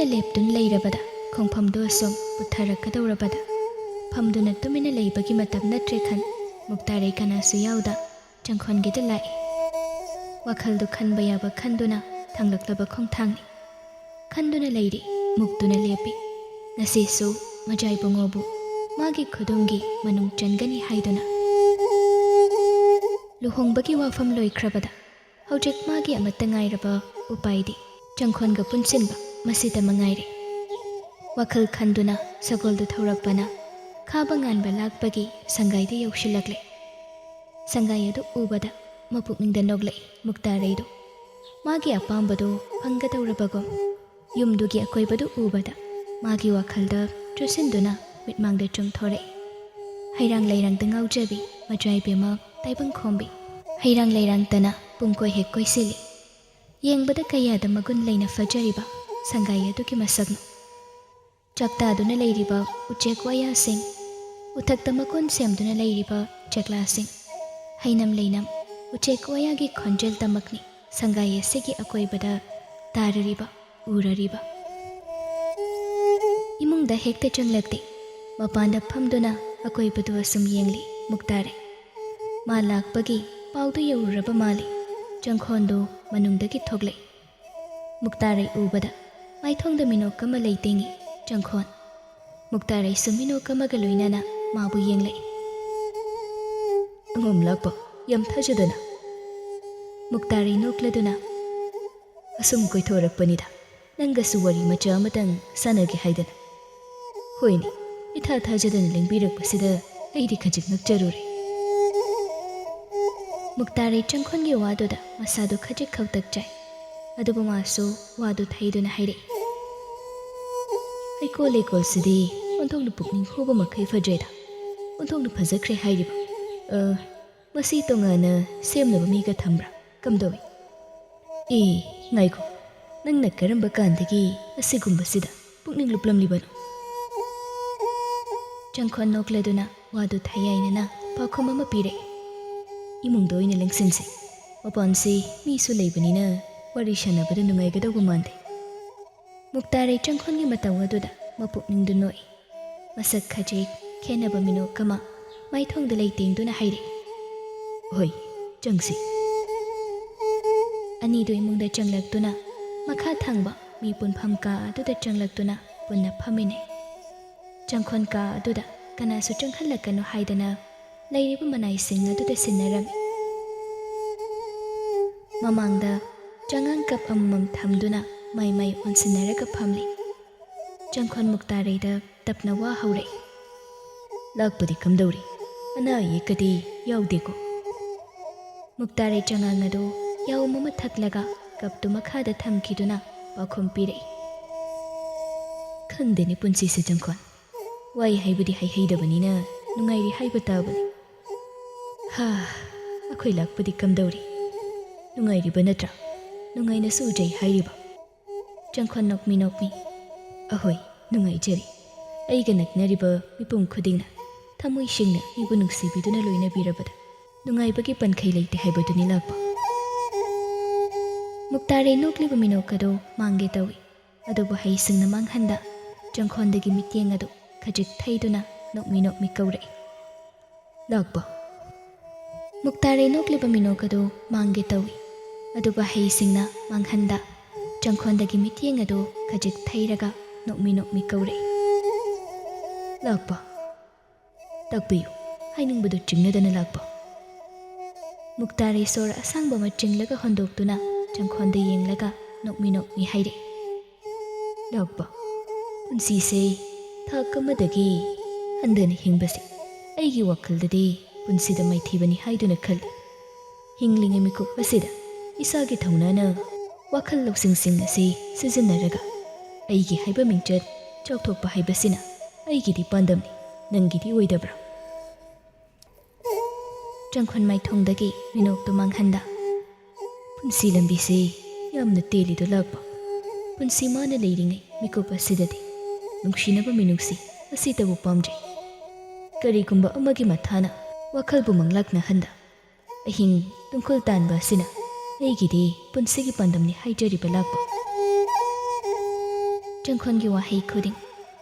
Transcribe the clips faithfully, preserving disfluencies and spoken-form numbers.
ꯂꯦꯞꯇꯨꯅ ꯂꯩꯔꯕꯗ, ꯈꯣꯡꯐꯝꯗꯨ ꯑꯁꯨꯝ ꯄꯨꯊꯔꯛꯀꯗꯧꯔꯕꯗ, ꯐꯝꯗꯨꯅ ꯇꯨꯃꯤꯟꯅ ꯂꯩꯕꯒꯤ ꯃꯇꯝ ꯅꯠꯇ꯭ꯔꯦ ꯈꯟ, ꯃꯨꯛꯇꯥꯔꯩ ꯀꯅꯥꯁꯨ ꯌꯥꯎꯗ ꯆꯪꯈꯣꯟꯒꯤꯗ ꯂꯥꯛꯏ꯫ ꯋꯥꯈꯜꯗꯨ ꯈꯟꯕ ꯌꯥꯕ ꯈꯟꯗꯨꯅ ꯊꯥꯡꯂꯛꯂꯕ ꯈꯣꯡꯊꯥꯡꯅꯤ꯫ ꯈꯟꯗꯨꯅ ꯂꯩꯔꯤ, ꯃꯨꯛꯇꯨꯅ ꯂꯦꯞꯄꯤ꯫ ꯉꯁꯤꯁꯨ ꯃꯖꯥꯏ ꯕꯨꯡꯉꯣꯕꯨ ꯃꯥꯒꯤ ꯈꯨꯗꯨꯝꯒꯤ ꯃꯅꯨꯡ ꯆꯟꯒꯅꯤ ꯍꯥꯏꯗꯨꯅ꯫ ꯂꯨꯍꯣꯡꯕꯒꯤ ꯋꯥꯐꯝ ꯂꯣꯏꯈ꯭ꯔꯕꯗ ꯍꯧꯖꯤꯛ ꯃꯥꯒꯤ ꯑꯃꯠꯇ ꯉꯥꯏꯔꯕ ꯎꯄꯥꯏꯗꯤ ꯆꯪꯈꯣꯟꯒ ꯄꯨꯟꯁꯤꯟꯕ ꯃꯁꯤꯗ ꯃꯉꯥꯏꯔꯦ꯫ ꯋꯥꯈꯜ ꯈꯟꯗꯨꯅ ꯁꯒꯣꯜꯗꯨ ꯊꯧꯔꯛꯄꯅ ꯈꯥꯕ ꯉꯥꯟꯕ ꯂꯥꯛꯄꯒꯤ ꯁꯪꯒꯥꯏꯗ ꯌꯧꯁꯤꯜꯂꯛꯂꯦ꯫ ꯁꯪꯒꯥꯏ ꯑꯗꯨ ꯎꯕꯗ ꯃꯄꯨꯛꯅꯤꯡꯗ ꯅꯣꯛꯂꯛꯏ ꯃꯨꯛꯇꯥꯔꯩꯗꯨ꯫ ꯃꯥꯒꯤ ꯑꯄꯥꯝꯕꯗꯨ ꯐꯪꯒꯗꯧꯔꯕꯒꯨꯝ꯫ ꯌꯨꯝꯗꯨꯒꯤ ꯑꯀꯣꯏꯕꯗꯨ ꯎꯕꯗ ꯃꯥꯒꯤ ꯋꯥꯈꯜꯗ ꯆꯨꯁꯤꯟꯗꯨꯅ ꯃꯤꯠꯃꯥꯡꯗ ꯆꯨꯝꯊꯣꯔꯛꯏ꯫ ꯍꯩꯔꯥꯡ ꯂꯩꯔꯥꯡꯗ ꯉꯥꯎꯖꯕꯤ ꯃꯆꯥ ꯏꯕꯦꯝꯃ ꯇꯥꯏꯕꯪ ꯈꯣꯝꯕꯤ꯫ ꯍꯩꯔꯥꯡ ꯂꯩꯔꯥꯡꯇꯅ ꯄꯨꯡꯀꯣꯏ ꯍꯦꯛ ꯀꯣꯏꯁꯤꯜꯂꯤ꯫ ꯌꯦꯡꯕꯗ ꯀꯌꯥꯗ ꯃꯒꯨꯟ ꯂꯩꯅ ꯐꯖꯔꯤꯕ ꯁꯪꯒꯥꯏ ꯑꯗꯨꯒꯤ ꯃꯁꯛꯅꯣ꯫ ꯆꯥꯛꯇꯥꯗꯨꯅ ꯂꯩꯔꯤꯕ ꯎꯆꯦꯛ ꯋꯥꯌꯥꯁꯤꯡ, ꯎꯊꯛꯇ ꯃꯀꯣꯟ ꯁꯦꯝꯗꯨꯅ ꯂꯩꯔꯤꯕ ꯆꯦꯛꯂꯥꯁꯤꯡ, ꯍꯩꯅꯝ ꯂꯩꯅꯝ ꯎꯆꯦꯛ ꯋꯥꯌꯥꯒꯤ ꯈꯣꯟꯖꯦꯜ ꯇꯃꯛꯅꯤ ꯁꯪꯒꯥꯏ ꯑꯁꯤꯒꯤ ꯑꯀꯣꯏꯕꯗ ꯇꯥꯔꯔꯤꯕ, ꯎꯔꯔꯤꯕ꯫ ꯏꯃꯨꯡꯗ ꯍꯦꯛꯇ ꯆꯪꯂꯛꯇꯦ꯫ ꯃꯄꯥꯟꯗ ꯐꯝꯗꯨꯅ ꯑꯀꯣꯏꯕꯗꯨ ꯑꯁꯨꯝ ꯌꯦꯡꯂꯤ ꯃꯨꯛꯇꯥꯔꯩ꯫ ꯃꯥ ꯂꯥꯛꯄꯒꯤ ꯄꯥꯎꯗꯨ ꯌꯧꯔꯨꯔꯕ ꯃꯥꯜꯂꯤ꯫ ꯆꯪꯈꯣꯟꯗꯨ ꯃꯅꯨꯡꯗꯒꯤ ꯊꯣꯛꯂꯛꯏ꯫ ꯃꯨꯛꯇꯥꯔꯩ ꯎꯕꯗ ꯃꯥꯏꯊꯣꯡꯗ ꯃꯤꯅꯣꯛ ꯑꯃ ꯂꯩꯇꯦꯡꯉꯤ ꯆꯪꯈꯣꯟ꯫ ꯃꯨꯛꯇꯥꯔꯩꯁꯨ ꯃꯤꯅꯣꯛ ꯑꯃꯒ ꯂꯣꯏꯅꯅ ꯃꯥꯕꯨ ꯌꯦꯡꯂꯛꯏ꯫ "ꯑꯉꯝ ꯂꯥꯛꯄ, ꯌꯥꯝ ꯊꯥꯖꯗꯅ꯫" ꯃꯨꯛꯇꯥꯔꯩ ꯅꯣꯛꯂꯗꯨꯅ, "ꯑꯁꯨꯝ ꯀꯣꯏꯊꯣꯔꯛꯄꯅꯤꯗ, ꯅꯪꯒꯁꯨ ꯋꯥꯔꯤ ꯃꯆꯥ ꯑꯃꯇꯪ ꯁꯥꯟꯅꯒꯦ ꯍꯥꯏꯗꯅ꯫ ꯍꯣꯏꯅꯦ, ꯏꯊꯥ ꯊꯥꯖꯗꯅ ꯂꯦꯡꯕꯤꯔꯛꯄꯁꯤꯗ ꯑꯩꯗꯤ ꯈꯖꯤꯛ ꯉꯛꯆꯔꯨꯔꯦ꯫" ꯃꯨꯛꯇꯥꯔꯩ ꯆꯪꯈꯣꯟꯒꯤ ꯋꯥꯗꯨꯗ ꯃꯁꯥꯗꯨ ꯈꯖꯤꯛ ꯈꯧꯇꯛ ꯆꯥꯏ꯫ ꯑꯗꯨꯕꯨ ꯃꯥꯁꯨ ꯋꯥꯗꯨ ꯊꯩꯗꯨꯅ ꯍꯥꯏꯔꯛꯏ, "ꯍꯩꯀꯣꯜ ꯂꯩꯀꯣꯜꯁꯤꯗꯤ ꯑꯣꯟꯊꯣꯛꯅ ꯄꯨꯛꯅꯤꯡ ꯍꯨꯕ ꯃꯈꯩ ꯐꯖꯩꯗ꯫ ꯑꯣꯟꯊꯣꯛꯅ ꯐꯖꯈ꯭ꯔꯦ ꯍꯥꯏꯔꯤꯕ꯫ ꯑ, ꯃꯁꯤ ꯇꯣꯉꯥꯟꯅ ꯁꯦꯝꯅꯕ ꯃꯤꯒ ꯊꯝꯕ꯭ꯔꯥ? ꯀꯝꯗꯧꯏ?" "ꯑꯦ, ꯉꯥꯏꯈꯣ, ꯅꯪꯅ ꯀꯔꯝꯕ ꯀꯥꯟꯗꯒꯤ ꯑꯁꯤꯒꯨꯝꯕꯁꯤꯗ ꯄꯨꯛꯅꯤꯡ ꯂꯨꯞꯂꯝꯂꯤꯕꯅꯣ?" ꯆꯪꯈꯣꯟ ꯅꯣꯛꯂꯗꯨꯅ ꯋꯥꯗꯨ ꯊꯌꯥꯏꯅꯅ ꯄꯥꯎꯈꯨꯝ ꯑꯃ ꯄꯤꯔꯛꯏ, "ꯏꯃꯨꯡꯗ ꯑꯣꯏꯅ ꯂꯦꯡꯁꯤꯟꯁꯤ꯫ ꯃꯄꯥꯟꯁꯤ ꯃꯤꯁꯨ ꯂꯩꯕꯅꯤꯅ ꯋꯥꯔꯤ ꯁꯥꯟꯅꯕꯗ ꯅꯨꯡꯉꯥꯏꯒꯗꯧꯕ ꯃꯥꯟꯗꯦ꯫" ꯃꯨꯛꯇꯥꯔꯩ ꯆꯪꯈꯣꯟꯒꯤ ꯃꯇꯧ ꯑꯗꯨꯗ ꯃꯄꯨꯛꯅꯤꯡꯗꯨ ꯅꯣꯛꯏ꯫ ꯃꯁꯛ ꯈꯖꯤꯛ ꯈꯦꯟꯅꯕ ꯃꯤꯅꯣꯛ ꯑꯃ ꯃꯥꯏꯊꯣꯡꯗ ꯂꯩꯇꯦꯡꯗꯨꯅ ꯍꯥꯏꯔꯛꯏ, "ꯍꯣꯏ, ꯆꯪꯁꯤ꯫" ꯑꯅꯤꯗꯨ ꯏꯃꯨꯡꯗ ꯆꯪꯂꯛꯇꯨꯅ ꯃꯈꯥ ꯊꯪꯕ ꯃꯤ ꯄꯨꯟꯐꯝ ꯀꯥ ꯑꯗꯨꯗ ꯆꯪꯂꯛꯇꯨꯅ ꯄꯨꯟꯅ ꯐꯝꯃꯤꯟꯅꯩ꯫ ꯆꯪꯈꯣꯟ ꯀꯥ ꯑꯗꯨꯗ ꯀꯅꯥꯁꯨ ꯆꯪꯍꯜꯂꯛꯀꯅꯨ ꯍꯥꯏꯗꯅ ꯂꯩꯔꯤꯕ ꯃꯅꯥꯏꯁꯤꯡ ꯑꯗꯨꯗ ꯁꯤꯟꯅꯔꯝꯃꯤ꯫ ꯃꯃꯥꯡꯗ ꯆꯉꯥꯡ ꯀꯞ ꯑꯃꯃꯝ ꯊꯝꯗꯨꯅ ꯃꯥꯏ ꯃꯥꯏ ꯑꯣꯟꯁꯤꯟꯅꯔꯒ ꯐꯝꯂꯤ꯫ ꯆꯪꯈꯣꯟ ꯃꯨꯛꯇꯥꯔꯩꯗ ꯇꯞꯅ ꯋꯥ ꯍꯧꯔꯛꯏ, "ꯂꯥꯛꯄꯗꯤ ꯀꯝꯗꯧꯔꯤ? ꯑꯅꯥ ꯑꯌꯦꯛꯀꯗꯤ ꯌꯥꯎꯗꯦꯀꯣ?" ꯃꯨꯛꯇꯥꯔꯩ ꯆꯉꯥꯡ ꯑꯗꯨ ꯌꯥꯎꯝ ꯑꯃ ꯊꯛꯂꯒ ꯀꯞꯇꯨ ꯃꯈꯥꯗ ꯊꯝꯈꯤꯗꯨꯅ ꯄꯥꯎꯈꯨꯝ ꯄꯤꯔꯛꯏ, "ꯈꯪꯗꯦꯅꯦ ꯄꯨꯟꯁꯤꯁꯦ ꯆꯪꯈꯣꯟ꯫ ꯋꯥꯏ ꯍꯥꯏꯕꯗꯤ ꯍꯥꯏꯍꯩꯗꯕꯅꯤꯅ ꯅꯨꯡꯉꯥꯏꯔꯤ ꯍꯥꯏꯕ ꯇꯥꯕꯅꯤ꯫ ꯍꯥ, ꯑꯩꯈꯣꯏ ꯂꯥꯛꯄꯗꯤ ꯀꯝꯗꯧꯔꯤ? ꯅꯨꯡꯉꯥꯏꯔꯤꯕ ꯅꯠꯇ꯭ꯔꯥ? ꯅꯨꯡꯉꯥꯏꯅꯁꯨ ꯎꯖꯩ ꯍꯥꯏꯔꯤꯕ?" ꯆꯪꯈꯣꯟ ꯅꯣꯛꯃꯤ ꯅꯣꯛꯃꯤ, "ꯑꯍꯣꯏ, ꯅꯨꯡꯉꯥꯏꯖꯔꯤ꯫ ꯑꯩꯒ ꯅꯛꯅꯔꯤꯕ ꯃꯤꯄꯨꯝ ꯈꯨꯗꯤꯡꯅ ꯊꯃꯣꯏ ꯁꯦꯡꯅ ꯑꯩꯕꯨ ꯅꯨꯡꯁꯤꯕꯤꯗꯨꯅ ꯂꯣꯏꯅꯕꯤꯔꯕꯗ ꯅꯨꯡꯉꯥꯏꯕꯒꯤ ꯄꯟꯈꯩ ꯂꯩꯇꯦ ꯍꯥꯏꯕꯗꯨꯅꯤ ꯂꯥꯛꯄ꯫" ꯃꯨꯛꯇꯥꯔꯩ ꯅꯣꯛꯂꯤꯕ ꯃꯤꯅꯣꯛ ꯑꯗꯨ ꯃꯥꯡꯒꯦ ꯇꯧꯏ꯫ ꯑꯗꯨꯕꯨ ꯍꯩꯁꯤꯡꯅ ꯃꯥꯡꯍꯟꯗ ꯆꯪꯈꯣꯟꯗꯒꯤ ꯃꯤꯠꯌꯦꯡ ꯑꯗꯨ ꯈꯖꯤꯛ ꯊꯩꯗꯨꯅ ꯅꯣꯛꯃꯤ ꯅꯣꯛꯃꯤ ꯀꯧꯔꯛꯏ, "ꯂꯥꯛꯄ꯫" ꯃꯨꯛꯇꯥꯔꯩ ꯅꯣꯛꯂꯤꯕ ꯃꯤꯅꯣꯛ ꯑꯗꯨ ꯃꯥꯡꯒꯦ ꯇꯧꯏ꯫ ꯑꯗꯨꯕꯨ ꯍꯩꯁꯤꯡꯅ ꯃꯥꯡꯍꯟꯗ ꯆꯪꯈꯣꯟꯗꯒꯤ ꯃꯤꯠꯌꯦꯡ ꯑꯗꯨ ꯈꯖꯤꯛ ꯊꯩꯔꯒ ꯅꯣꯛꯃꯤ ꯅꯣꯛꯃꯤ ꯀꯧꯔꯛꯏ, "ꯂꯥꯛꯄ꯫ ꯇꯥꯛꯄꯤꯌꯨ, ꯍꯥꯏꯅꯤꯡꯕꯗꯨ ꯆꯤꯡꯅꯗꯅ ꯂꯥꯛꯄ꯫" ꯃꯨꯛꯇꯥꯔꯩ ꯁꯣꯔ ꯑꯁꯥꯡꯕ ꯑꯃ ꯆꯤꯡꯂꯒ ꯍꯣꯟꯗꯣꯛꯇꯨꯅ ꯆꯪꯈꯣꯟꯗ ꯌꯦꯡꯂꯒ ꯅꯣꯛꯃꯤ ꯅꯣꯛꯃꯤ ꯍꯥꯏꯔꯛꯏ, "ꯂꯥꯛꯄ, ꯄꯨꯟꯁꯤꯁꯦ ꯊꯥꯛ ꯑꯃꯗꯒꯤ ꯍꯟꯊꯅ ꯍꯤꯡꯕꯁꯦ ꯑꯩꯒꯤ ꯋꯥꯈꯜꯗꯗꯤ ꯄꯨꯟꯁꯤꯗ ꯃꯥꯏꯊꯤꯕꯅꯤ ꯍꯥꯏꯗꯨꯅ ꯈꯜꯂꯤ꯫ ꯍꯤꯡꯂꯤꯉꯩ ꯃꯤꯀꯨꯞ ꯑꯁꯤꯗ ꯏꯁꯥꯒꯤ ꯊꯧꯅꯥꯅ ꯋꯥꯈꯜ ꯂꯧꯁꯤꯡꯁꯤꯡ ꯑꯁꯤ ꯁꯤꯖꯤꯟꯅꯔꯒ ꯑꯩꯒꯤ ꯍꯥꯏꯕ ꯃꯤꯡꯆꯠ ꯆꯥꯎꯊꯣꯛꯄ ꯍꯥꯏꯕꯁꯤꯅ ꯑꯩꯒꯤꯗꯤ ꯄꯥꯟꯗꯝꯅꯤ, ꯅꯪꯒꯤꯗꯤ ꯑꯣꯏꯗꯕ꯭ꯔꯥ?" ꯆꯪꯈꯣꯟ ꯃꯥꯏꯊꯣꯡꯗꯒꯤ ꯃꯤꯅꯣꯛꯇꯨ ꯃꯥꯡꯍꯟꯗ, "ꯄꯨꯟꯁꯤ ꯂꯝꯕꯤꯁꯤ ꯌꯥꯝꯅ ꯇꯦꯜꯂꯤꯗꯨ ꯂꯥꯛꯄ꯫ ꯄꯨꯟꯁꯤ ꯃꯥꯅ ꯂꯩꯔꯤꯉꯩ ꯃꯤꯀꯨꯞ ꯑꯁꯤꯗꯗꯤ ꯅꯨꯡꯁꯤꯅꯕ ꯃꯤꯅꯨꯡꯁꯤ ꯑꯁꯤꯇꯕꯨ ꯄꯥꯝꯖꯩ꯫ ꯀꯔꯤꯒꯨꯝꯕ ꯑꯃꯒꯤ ꯃꯊꯥꯅ ꯋꯥꯈꯜꯕꯨ ꯃꯪꯂꯥꯛꯅꯍꯟꯗ ꯑꯍꯤꯡ ꯇꯨꯡꯈꯨꯜ ꯇꯥꯟꯕ ꯑꯁꯤꯅ ꯑꯩꯒꯤꯗꯤ ꯄꯨꯟꯁꯤꯒꯤ ꯄꯥꯟꯗꯝꯅꯤ ꯍꯥꯏꯖꯔꯤꯕ ꯂꯥꯛꯄ꯫" ꯆꯪꯈꯣꯟꯒꯤ ꯋꯥꯍꯩ ꯈꯨꯗꯤꯡ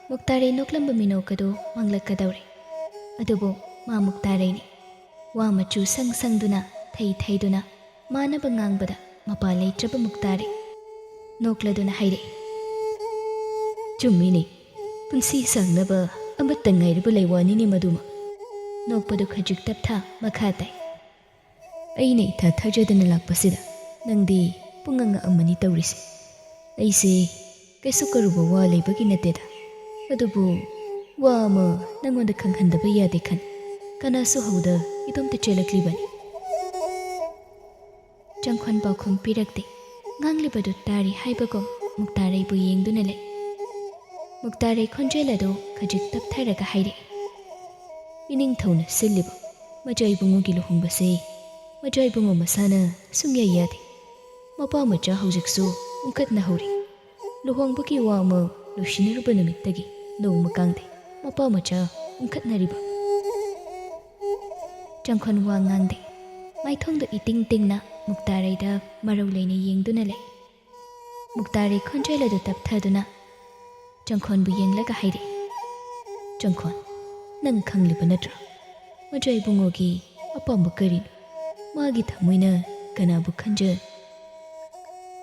ꯃꯨꯛꯇꯥꯔꯩ ꯅꯣꯛꯂꯝꯕ ꯃꯤꯅꯣꯛ ꯑꯗꯨ ꯃꯥꯡꯂꯛꯀꯗꯧꯔꯦ꯫ ꯑꯗꯨꯕꯨ ꯃꯥ ꯃꯨꯛꯇꯥꯔꯩꯅꯤ꯫ ꯋꯥ ꯃꯆꯨ ꯁꯪ ꯁꯪꯗꯨꯅ, ꯊꯩ ꯊꯩꯗꯨꯅ, ꯃꯥꯟꯅꯕ ꯉꯥꯡꯕꯗ ꯃꯄꯥ ꯂꯩꯇ꯭ꯔꯕ ꯃꯨꯛꯇꯥꯔꯩ ꯅꯣꯛꯂꯗꯨꯅ ꯍꯥꯏꯔꯛꯏ, "ꯆꯨꯝꯃꯤꯅꯦ, ꯄꯨꯟꯁꯤ ꯁꯥꯡꯅꯕ ꯑꯃꯠꯇ ꯉꯥꯏꯔꯕ ꯂꯩꯋꯥꯅꯤꯅꯦ ꯃꯗꯨꯃ꯫" ꯅꯣꯛꯄꯗꯨ ꯈꯖꯤꯛ ꯇꯞꯊꯥ ꯃꯈꯥ ꯇꯥꯏ, "ꯑꯩꯅ ꯏꯊꯥ ꯊꯥꯖꯗꯅ ꯂꯥꯛꯄꯁꯤꯗ ꯅꯪꯗꯤ ꯄꯨꯡꯉꯛ ꯉꯛꯑꯝꯃꯅꯤ ꯇꯧꯔꯤꯁꯦ꯫ ꯑꯩꯁꯦ ꯀꯩꯁꯨ ꯀꯔꯨꯕ ꯋꯥ ꯂꯩꯕꯒꯤ ꯅꯠꯇꯦꯗ꯫ ꯑꯗꯨꯕꯨ ꯋꯥ ꯑꯃ ꯅꯪꯉꯣꯟꯗ ꯈꯪꯍꯟꯗꯕ ꯌꯥꯗꯦ ꯈꯟ ꯀꯅꯥꯁꯨ ꯍꯧꯗ ꯏꯇꯣꯝꯇ ꯆꯦꯜꯂꯛꯂꯤꯕꯅꯤ꯫" ꯆꯪꯈꯣꯟ ꯄꯥꯎꯈꯨꯝ ꯄꯤꯔꯛꯇꯦ꯫ ꯉꯥꯡꯂꯤꯕꯗꯨ ꯇꯥꯔꯤ ꯍꯥꯏꯕꯒꯨꯝ ꯃꯨꯛꯇꯥꯔꯩꯕꯨ ꯌꯦꯡꯗꯨꯅ ꯂꯩ꯫ ꯃꯨꯛꯇꯥꯔꯩ ꯈꯣꯟꯖꯦꯜ ꯑꯗꯨ ꯈꯖꯤꯛ ꯇꯞꯊꯔꯒ ꯍꯥꯏꯔꯛꯏ, "ꯏꯅꯤꯡꯊꯧꯅ ꯁꯤꯜꯂꯤꯕ ꯃꯖꯥ ꯏꯕꯨꯡꯉꯣꯒꯤ ꯂꯨꯍꯣꯡꯕꯁꯦ ꯃꯖꯥ ꯏꯕꯨꯡꯉꯣ ꯃꯁꯥꯅ ꯁꯨꯡꯌꯥ ꯌꯥꯗꯦ꯫ ꯃꯄꯥ ꯃꯆꯥ ꯍꯧꯖꯤꯛꯁꯨ ꯎꯪꯈꯠꯅꯍꯧꯔꯤ꯫ ꯂꯨꯍꯣꯡꯕꯒꯤ ꯋꯥ ꯑꯃ ꯂꯣꯏꯁꯤꯟꯅꯔꯨꯕ ꯅꯨꯃꯤꯠꯇꯒꯤ ꯅꯣꯡꯃ ꯀꯥꯡꯗꯦ ꯃꯄꯥ ꯃꯆꯥ ꯎꯪꯈꯠꯅꯔꯤꯕ꯫" ꯆꯪꯈꯣꯟ ꯋꯥ ꯉꯥꯡꯗꯦ꯫ ꯃꯥꯏꯊꯣꯡꯗ ꯏꯇꯤꯡ ꯇꯤꯡꯅ ꯃꯨꯛꯇꯥꯔꯩꯗ ꯃꯔꯧ ꯂꯩꯅ ꯌꯦꯡꯗꯨꯅ ꯂꯩ꯫ ꯃꯨꯛꯇꯥꯔꯩ ꯈꯣꯟꯖꯦꯜ ꯑꯗꯨ ꯇꯞꯊꯗꯨꯅ ꯆꯪꯈꯣꯟꯕꯨ ꯌꯦꯡꯂꯒ ꯍꯥꯏꯔꯛꯏ, "ꯆꯪꯈꯣꯟ, ꯅꯪ ꯈꯪꯂꯤꯕ ꯅꯠꯇ꯭ꯔꯥ? ꯃꯖꯥ ꯏꯕꯨꯡꯉꯣꯒꯤ ꯑꯄꯥꯝꯕ ꯀꯔꯤꯅꯣ? ꯃꯥꯒꯤ ꯊꯃꯣꯏꯅ ꯀꯅꯥꯕꯨ ꯈꯟꯖ?"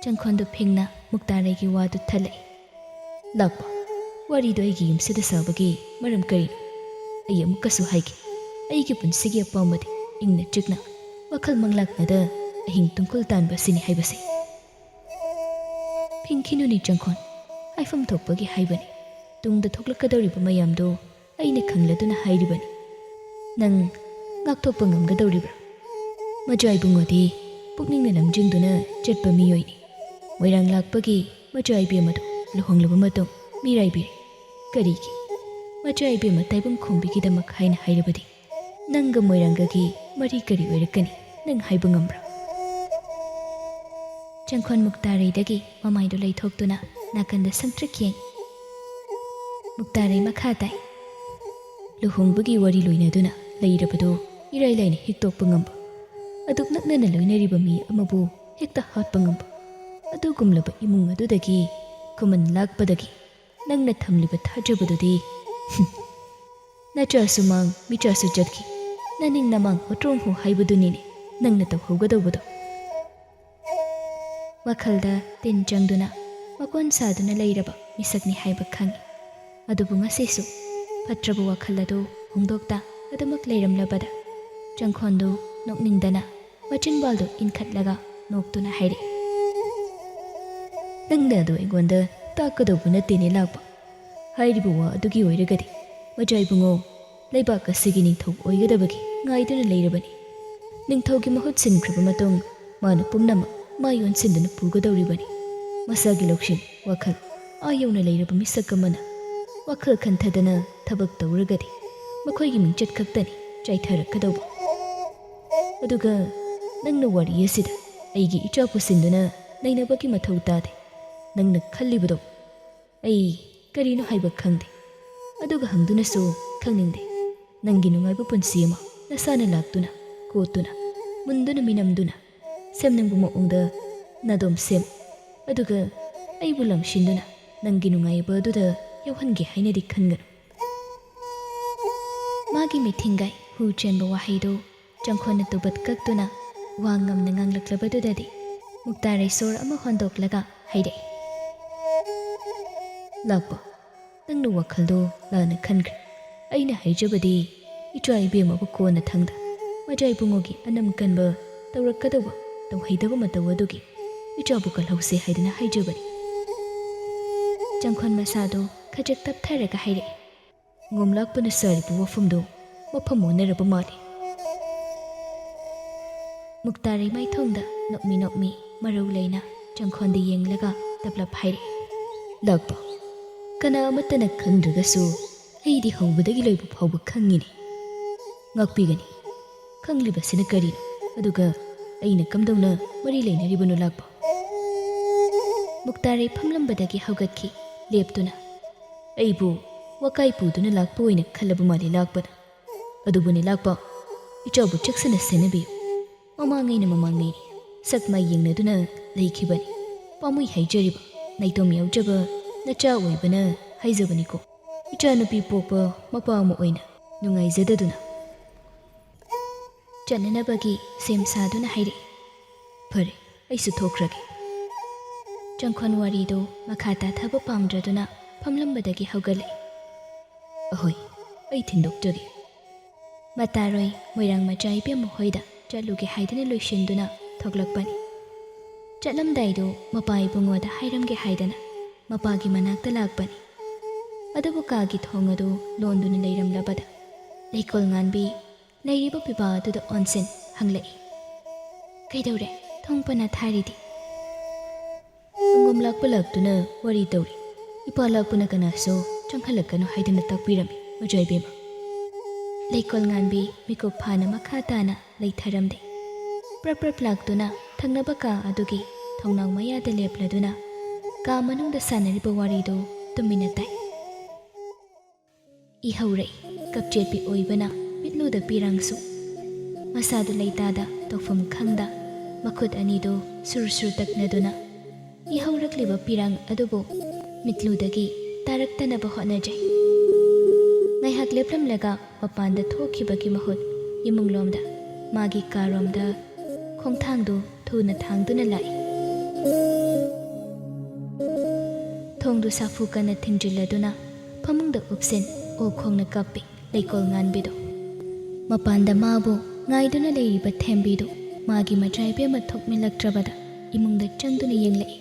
ꯆꯪꯈꯣꯟꯗꯨ ꯐꯤꯡꯅ ꯃꯨꯛꯇꯥꯔꯩꯒꯤ ꯋꯥꯗꯨ ꯊꯠꯂꯛꯏ꯫ "ꯂꯥꯛꯄ, ꯋꯥꯔꯤꯗꯣ ꯑꯩꯒꯤ ꯌꯨꯝꯁꯤꯗ ꯁꯥꯕꯒꯤ ꯃꯔꯝ ꯀꯔꯤꯅꯣ? ꯑꯩ ꯑꯃꯨꯛꯀꯁꯨ ꯍꯥꯏꯒꯦ, ꯑꯩꯒꯤ ꯄꯨꯟꯁꯤꯒꯤ ꯑꯄꯥꯝꯕꯗꯤ ꯏꯪꯅ ꯆꯤꯛꯅ, ꯋꯥꯈꯜ ꯃꯪꯂꯥꯛꯅꯗ ꯑꯍꯤꯡ ꯇꯨꯡꯀꯨꯜ ꯇꯥꯟꯕ ꯑꯁꯤꯅꯤ ꯍꯥꯏꯕꯁꯦ꯫" "ꯐꯤꯡꯈꯤꯅꯨꯅꯦ ꯆꯪꯈꯣꯟ, ꯍꯥꯏꯐꯝ ꯊꯣꯛꯄꯒꯤ ꯍꯥꯏꯕꯅꯤ꯫ ꯇꯨꯡꯗ ꯊꯣꯛꯂꯛꯀꯗꯧꯔꯤꯕ ꯃꯌꯥꯝꯗꯣ ꯑꯩꯅ ꯈꯪꯂꯗꯨꯅ ꯍꯥꯏꯔꯤꯕꯅꯤ꯫ ꯅꯪ ꯉꯥꯛꯊꯣꯛꯄ ꯉꯝꯒꯗꯧꯔꯤꯕ꯭ꯔꯥ? ꯃꯖꯥ ꯏꯕꯨꯡꯉꯣꯗꯤ ꯄꯨꯛꯅꯤꯡꯅ ꯂꯝꯖꯤꯡꯗꯨꯅ ꯆꯠꯄ ꯃꯤꯑꯣꯏꯅꯤ꯫ ꯃꯣꯏꯔꯥꯡ ꯂꯥꯛꯄꯒꯤ ꯃꯖꯥ ꯏꯕꯦꯝꯃꯗꯨ ꯂꯨꯍꯣꯡꯂꯕ ꯃꯇꯨꯡ ꯃꯤꯔꯥꯏꯕꯤꯔꯦ꯫ ꯀꯔꯤꯒꯤ? ꯃꯖꯥ ꯏꯕꯦꯝꯃ ꯇꯥꯏꯕꯪ ꯈꯣꯝꯕꯤꯒꯤꯗꯃꯛ ꯍꯥꯏꯅ ꯍꯥꯏꯔꯕꯗꯤ ꯅꯪꯒ ꯃꯣꯏꯔꯥꯡꯒꯒꯤ ꯃꯔꯤ ꯀꯔꯤ ꯑꯣꯏꯔꯛꯀꯅꯤ? ꯅꯪ ꯍꯥꯏꯕ ꯉꯝꯕ꯭ꯔꯥ?" ꯆꯪꯈꯣꯟ ꯃꯨꯛꯇꯥꯔꯩꯗꯒꯤ ꯃꯃꯥꯏꯗꯨ ꯂꯩꯊꯣꯛꯇꯨꯅ ꯅꯥꯀꯟꯗ ꯁꯪꯇ꯭ꯔꯤꯛ ꯌꯦꯡ꯫ ꯃꯨꯛꯇꯥꯔꯩ ꯃꯈꯥ ꯇꯥꯏ, "ꯂꯨꯍꯣꯡꯕꯒꯤ ꯋꯥꯔꯤ ꯂꯣꯏꯅꯗꯨꯅ ꯂꯩꯔꯕꯗꯨ ꯏꯔꯥꯏ ꯂꯥꯏꯅ ꯍꯤꯛꯇꯣꯛꯄ ꯉꯝꯕ, ꯑꯗꯨꯛ ꯅꯛꯅꯅ ꯂꯣꯏꯅꯔꯤꯕ ꯃꯤ ꯑꯃꯕꯨ ꯍꯦꯛꯇ ꯍꯥꯠꯄ ꯉꯝꯕ, ꯑꯗꯨꯒꯨꯝꯂꯕ ꯏꯃꯨꯡ ꯑꯗꯨꯗꯒꯤ ꯈꯨꯃꯟ ꯂꯥꯛꯄꯗꯒꯤ ꯅꯪꯅ ꯊꯝꯂꯤꯕ ꯊꯥꯖꯕꯗꯨꯗꯤ, ꯍꯨꯝ, ꯅꯆꯥꯁꯨ ꯃꯥꯡ, ꯃꯤꯆꯥꯁꯨ ꯆꯠꯈꯤ, ꯅꯅꯤꯡ ꯅꯃꯥꯡ ꯍꯣꯇ꯭ꯔꯣꯡ ꯍꯣ ꯍꯥꯏꯕꯗꯨꯅꯤꯅꯦ ꯅꯪꯅ ꯇꯧꯍꯧꯒꯗꯧꯕꯗꯣ꯫ ꯋꯥꯈꯜꯗ ꯇꯤꯟ ꯆꯪꯗꯨꯅ ꯃꯀꯣꯟ ꯁꯥꯗꯨꯅ ꯂꯩꯔꯕ ꯃꯤꯁꯛꯅꯤ ꯍꯥꯏꯕ ꯈꯪꯏ꯫ ꯑꯗꯨꯕꯨ ꯉꯁꯤꯁꯨ ꯐꯠꯇ꯭ꯔꯕ ꯋꯥꯈꯜ ꯑꯗꯨ ꯍꯣꯡꯗꯣꯛꯇ ꯑꯗꯨꯃꯛ ꯂꯩꯔꯝꯂꯕꯗ, ꯆꯪꯈꯣꯟꯗꯨ ꯅꯣꯛꯅꯤꯡꯗꯅ ꯃꯆꯤꯟꯕꯥꯜꯗꯨ ꯏꯟꯈꯠꯂꯒ ꯅꯣꯛꯇꯨꯅ ꯍꯥꯏꯔꯛꯏ, "ꯅꯪꯅ ꯑꯗꯨ ꯑꯩꯉꯣꯟꯗ ꯇꯥꯛꯀꯗꯧꯕ ꯅꯠꯇꯦꯅꯦ ꯂꯥꯛꯄ꯫ ꯍꯥꯏꯔꯤꯕ ꯋꯥ ꯑꯗꯨꯒꯤ ꯑꯣꯏꯔꯒꯗꯤ ꯃꯖꯥ ꯏꯕꯨꯡꯉꯣ ꯂꯩꯕꯥꯛ ꯑꯁꯤꯒꯤ ꯅꯤꯡꯊꯧ ꯑꯣꯏꯒꯗꯕꯒꯤ ꯉꯥꯏꯗꯨꯅ ꯂꯩꯔꯕꯅꯤ꯫ ꯅꯤꯡꯊꯧꯒꯤ ꯃꯍꯨꯠ ꯁꯤꯟꯈ꯭ꯔꯕ ꯃꯇꯨꯡ ꯃꯥꯅ ꯄꯨꯝꯅꯃꯛ ꯃꯥꯏ ꯑꯣꯟꯁꯤꯟꯗꯨꯅ ꯄꯨꯒꯗꯧꯔꯤꯕꯅꯤ꯫ ꯃꯁꯥꯒꯤ ꯂꯧꯁꯤꯡ, ꯋꯥꯈꯜ ꯑꯥ ꯌꯧꯅ ꯂꯩꯔꯕ ꯃꯤꯁꯛ ꯑꯃꯅ ꯋꯥꯈꯜ ꯈꯟꯊꯗꯅ ꯊꯕꯛ ꯇꯧꯔꯒꯗꯤ ꯃꯈꯣꯏꯒꯤ ꯃꯤꯡꯆꯠ ꯈꯛꯇꯅꯤ ꯆꯥꯏꯊꯔꯛꯀꯗꯧꯕ꯫ ꯑꯗꯨꯒ ꯅꯪꯅ ꯋꯥꯔꯤ ꯑꯁꯤꯗ ꯑꯩꯒꯤ ꯏꯆꯥ ꯄꯨꯁꯤꯟꯗꯨꯅ ꯅꯩꯅꯕꯒꯤ ꯃꯊꯧ ꯇꯥꯗꯦ꯫ ꯅꯪꯅ ꯈꯜꯂꯤꯕꯗꯣ ꯑꯩ ꯀꯔꯤꯅꯣ ꯍꯥꯏꯕ ꯈꯪꯗꯦ, ꯑꯗꯨꯒ ꯍꯪꯗꯨꯅꯁꯨ ꯈꯪꯅꯤꯡꯗꯦ꯫ ꯅꯪꯒꯤ ꯅꯨꯡꯉꯥꯏꯕ ꯄꯨꯟꯁꯤ ꯑꯃ ꯅꯁꯥꯅ ꯂꯥꯛꯇꯨꯅ, ꯀꯣꯠꯇꯨꯅ, ꯃꯨꯟꯗꯨꯅ, ꯃꯤꯅꯝꯗꯨꯅ ꯁꯦꯝꯅꯤꯡꯕ ꯃꯑꯣꯡꯗ ꯅꯥꯗꯣꯝ ꯁꯦꯝ, ꯑꯗꯨꯒ ꯑꯩꯕꯨ ꯂꯝꯁꯤꯟꯗꯨꯅ ꯅꯪꯒꯤ ꯅꯨꯡꯉꯥꯏꯕ ꯑꯗꯨꯗ ꯌꯥꯎꯍꯟꯒꯦ ꯍꯥꯏꯅꯗꯤ ꯈꯟꯒꯅꯨ꯫" ꯃꯥꯒꯤ ꯃꯤꯊꯤꯡꯒꯥꯏ ꯍꯨ ꯆꯦꯟꯕ ꯋꯥꯍꯩꯗꯨ ꯆꯪꯈꯣꯟꯅ ꯇꯨꯕꯠ ꯀꯛꯇꯨꯅ ꯋꯥ ꯉꯝꯅ ꯉꯥꯡꯂꯛꯂꯕꯗꯨꯗꯗꯤ ꯃꯨꯛꯇꯥꯔꯩ ꯁꯣꯔ ꯑꯃ ꯍꯣꯟꯗꯣꯛꯂꯒ ꯍꯥꯏꯔꯛꯏ, "ꯂꯥꯛꯄ, ꯅꯪꯅ ꯋꯥꯈꯜꯗꯣ ꯂꯥꯟꯅ ꯈꯟꯈ꯭ꯔꯦ꯫ ꯑꯩꯅ ꯍꯥꯏꯖꯕꯗꯤ ꯏꯆꯥ ꯏꯕꯦꯝꯃꯕꯨ ꯀꯣꯟꯅ ꯊꯪꯗ ꯃꯖꯥ ꯏꯕꯨꯡꯉꯣꯒꯤ ꯑꯅꯝ ꯀꯟꯕ ꯇꯧꯔꯛꯀꯗꯧꯕ ꯇꯧꯍꯩꯗꯕ ꯃꯇꯧ ꯑꯗꯨꯒꯤ ꯏꯆꯥꯕꯨ ꯀꯜꯍꯧꯁꯦ ꯍꯥꯏꯗꯨꯅ ꯍꯥꯏꯖꯕꯅꯤ꯫" ꯆꯪꯈꯣꯟ ꯃꯁꯥꯗꯣ ꯈꯖꯤꯛ ꯇꯞꯊꯔꯒ ꯍꯥꯏꯔꯛꯏ, ꯉꯣꯝꯂꯥꯛꯄꯅ ꯁꯥꯔꯤꯕ ꯋꯥꯐꯝꯗꯨ ꯃꯐꯝ ꯑꯣꯟꯅꯔꯕ ꯃꯥꯜꯂꯤ꯫ ꯃꯨꯛꯇꯥꯔꯩ ꯃꯥꯏꯊꯣꯡꯗ ꯅꯣꯛꯃꯤ ꯅꯣꯛꯃꯤ ꯃꯔꯧ ꯂꯩꯅ ꯆꯪꯈꯣꯟꯗ ꯌꯦꯡꯂꯒ ꯇꯞꯂꯞ ꯍꯥꯏꯔꯛꯏ, "ꯂꯥꯛꯄ, ꯀꯅꯥ ꯑꯃꯠꯇꯅ ꯈꯪꯗ꯭ꯔꯒꯁꯨ ꯑꯩꯗꯤ ꯍꯧꯕꯗꯒꯤ ꯂꯣꯏꯕ ꯐꯥꯎꯕ ꯈꯪꯉꯤꯅꯦ꯫ ꯉꯥꯛꯄꯤꯒꯅꯤ꯫ ꯈꯪꯂꯤꯕꯁꯤꯅ ꯀꯔꯤꯅꯣ? ꯑꯗꯨꯒ ꯑꯩꯅ ꯀꯝꯗꯧꯅ ꯃꯔꯤ ꯂꯩꯅꯔꯤꯕꯅꯣ ꯂꯥꯛꯄ?" ꯃꯨꯛꯇꯥꯔꯩ ꯐꯝꯂꯝꯕꯗꯒꯤ ꯍꯧꯒꯠꯈꯤ, ꯂꯦꯞꯇꯨꯅ꯫ "ꯑꯩꯕꯨ ꯋꯥꯀꯥꯏ ꯄꯨꯗꯨꯅ ꯂꯥꯛꯄ ꯑꯣꯏꯅ ꯈꯜꯂꯕ ꯃꯥꯜꯂꯤ ꯂꯥꯛꯄꯅ꯫ ꯑꯗꯨꯕꯨꯅꯦ ꯂꯥꯛꯄ, ꯏꯆꯥꯕꯨ ꯆꯦꯛꯁꯤꯟꯅ ꯁꯦꯟꯅꯕꯤꯌꯨ꯫ ꯃꯃꯥꯡꯉꯩꯅ ꯃꯃꯥꯡꯉꯩꯅꯤ ꯁꯛ ꯃꯥꯏ ꯌꯦꯡꯅꯗꯨꯅ ꯂꯩꯈꯤꯕꯅꯤ꯫ ꯄꯥꯝꯃꯨꯏ ꯍꯥꯏꯖꯔꯤꯕ꯫ ꯅꯥꯏꯇꯣꯝ ꯌꯥꯎꯖꯕ ꯅꯆꯥ ꯑꯣꯏꯕꯅ ꯍꯥꯏꯖꯕꯅꯤꯀꯣ꯫ ꯏꯆꯥꯅꯨꯄꯤ ꯄꯣꯛꯄ ꯃꯄꯥ ꯑꯃ ꯑꯣꯏꯅ ꯅꯨꯡꯉꯥꯏꯖꯗꯗꯨꯅ꯫ ꯆꯠꯅꯅꯕꯒꯤ ꯁꯦꯝ ꯁꯥꯗꯨꯅ ꯍꯥꯏꯔꯛꯏ꯫ "ꯐꯔꯦ, ꯑꯩꯁꯨ ꯊꯣꯛꯈ꯭ꯔꯒꯦ"꯫ ꯆꯪꯈꯣꯟ ꯋꯥꯔꯤꯗꯨ ꯃꯈꯥ ꯇꯥꯊꯕ ꯄꯥꯝꯗ꯭ꯔꯗꯨꯅ ꯐꯝꯂꯝꯕꯗꯒꯤ ꯍꯧꯒꯠꯂꯛꯏ꯫ "ꯑꯍꯣꯏ, ꯑꯩ ꯊꯤꯟꯗꯣꯛꯆꯒꯦ"꯫ ꯃꯇꯥꯔꯣꯏ ꯃꯣꯏꯔꯥꯡ ꯃꯆꯥ ꯏꯕꯦꯝꯃ ꯍꯣꯏꯗ ꯆꯠꯂꯨꯒꯦ ꯍꯥꯏꯗꯨꯅ ꯂꯣꯏꯁꯤꯟꯗꯨꯅ ꯊꯣꯛꯂꯛꯄꯅꯤ꯫ ꯆꯠꯂꯝꯗꯥꯏꯗꯣ ꯃꯄꯥ ꯏꯕꯨꯡꯉꯣꯗ ꯍꯥꯏꯔꯝꯒꯦ ꯍꯥꯏꯗꯅ ꯃꯄꯥꯒꯤ ꯃꯅꯥꯛꯇ ꯂꯥꯛꯄꯅꯤ꯫ ꯑꯗꯨꯕꯨ ꯀꯥꯒꯤ ꯊꯣꯡ ꯑꯗꯨ ꯂꯣꯟꯗꯨꯅ ꯂꯩꯔꯝꯂꯕꯗ ꯂꯩꯀꯣꯜ ꯉꯥꯟꯕꯤ ꯂꯩꯔꯤꯕ ꯄꯤꯕꯥ ꯑꯗꯨꯗ ꯑꯣꯟꯁꯤꯟ ꯍꯪꯂꯛꯏ꯫ "ꯀꯩꯗꯧꯔꯦ? ꯊꯣꯡ ꯄꯅꯥ ꯊꯥꯔꯤꯗꯤ?" "ꯑꯉꯝ ꯂꯥꯛꯄ ꯂꯥꯛꯇꯨꯅ ꯋꯥꯔꯤ ꯇꯧꯔꯤ꯫ ꯏꯄꯥ ꯂꯥꯛꯄꯅ ꯀꯅꯥꯁꯨ ꯆꯪꯍꯜꯂꯛꯀꯅꯨ ꯍꯥꯏꯗꯨꯅ ꯇꯥꯛꯄꯤꯔꯝꯃꯤ, ꯃꯆꯥ ꯏꯕꯦꯝꯃ"꯫ ꯂꯩꯀꯣꯜ ꯉꯥꯟꯕꯤ ꯃꯤꯀꯨꯞ ꯐꯥꯅ ꯃꯈꯥ ꯇꯥꯅ ꯂꯩꯊꯔꯝꯗꯦ꯫ ꯄ꯭ꯔꯞ ꯄ꯭ꯔꯞ ꯂꯥꯛꯇꯨꯅ ꯊꯪꯅꯕ ꯀꯥ ꯑꯗꯨꯒꯤ ꯊꯣꯡꯅꯥꯎ ꯃꯌꯥꯗ ꯂꯦꯞꯂꯗꯨꯅ ꯀꯥ ꯃꯅꯨꯡꯗ ꯁꯥꯟꯅꯔꯤꯕ ꯋꯥꯔꯤꯗꯨ ꯇꯨꯃꯤꯟꯅ ꯇꯥꯏ꯫ ꯏꯍꯧꯔꯛꯏ ꯀꯞꯆꯦꯠꯄꯤ ꯑꯣꯏꯕꯅ ꯃꯤꯠꯂꯨꯗ ꯄꯤꯔꯥꯡꯁꯨ꯫ ꯃꯁꯥꯗꯨ ꯂꯩꯇꯥꯗ ꯇꯧꯐꯝ ꯈꯪꯗ ꯃꯈꯨꯠ ꯑꯅꯤꯗꯨ ꯁꯨꯔ ꯁꯨꯔ ꯇꯛꯅꯗꯨꯅ ꯏꯍꯧꯔꯛꯂꯤꯕ ꯄꯤꯔꯥꯡ ꯑꯗꯨꯕꯨ ꯃꯤꯠꯂꯨꯗꯒꯤ ꯇꯥꯔꯛꯇꯅꯕ ꯍꯣꯠꯅꯖꯩ꯫ ꯉꯥꯏꯍꯥꯛ ꯂꯦꯞꯂꯝꯂꯒ ꯃꯄꯥꯟꯗ ꯊꯣꯛꯈꯤꯕꯒꯤ ꯃꯍꯨꯠ ꯏꯃꯨꯡꯂꯣꯝꯗ, ꯃꯥꯒꯤ ꯀꯥꯔꯣꯝꯗ ꯈꯣꯡꯊꯥꯡꯗꯨ ꯊꯨꯅ ꯊꯥꯡꯗꯨꯅ ꯂꯥꯛꯏ꯫ ꯊꯣꯡꯗꯨ ꯁꯥꯐꯨ ꯀꯟꯅ ꯊꯤꯡꯖꯤꯜꯂꯗꯨꯅ ꯐꯃꯨꯡꯗ ꯎꯞꯁꯤꯟ ꯑꯣꯛ ꯈꯣꯡꯅ ꯀꯞꯄꯤ ꯂꯩꯀꯣꯜ ꯉꯥꯟꯕꯤꯗꯨ꯫ ꯃꯄꯥꯟꯗ ꯃꯥꯕꯨ ꯉꯥꯏꯗꯨꯅ ꯂꯩꯔꯤꯕ ꯊꯦꯝꯕꯤꯗꯨ ꯃꯥꯒꯤ ꯃꯆꯥ ꯏꯕꯦꯝꯃ ꯊꯣꯛꯃꯤꯜꯂꯛꯇ꯭ꯔꯕꯗ ꯏꯃꯨꯡꯗ ꯆꯪꯗꯨꯅ ꯌꯦꯡꯂꯛꯏ꯫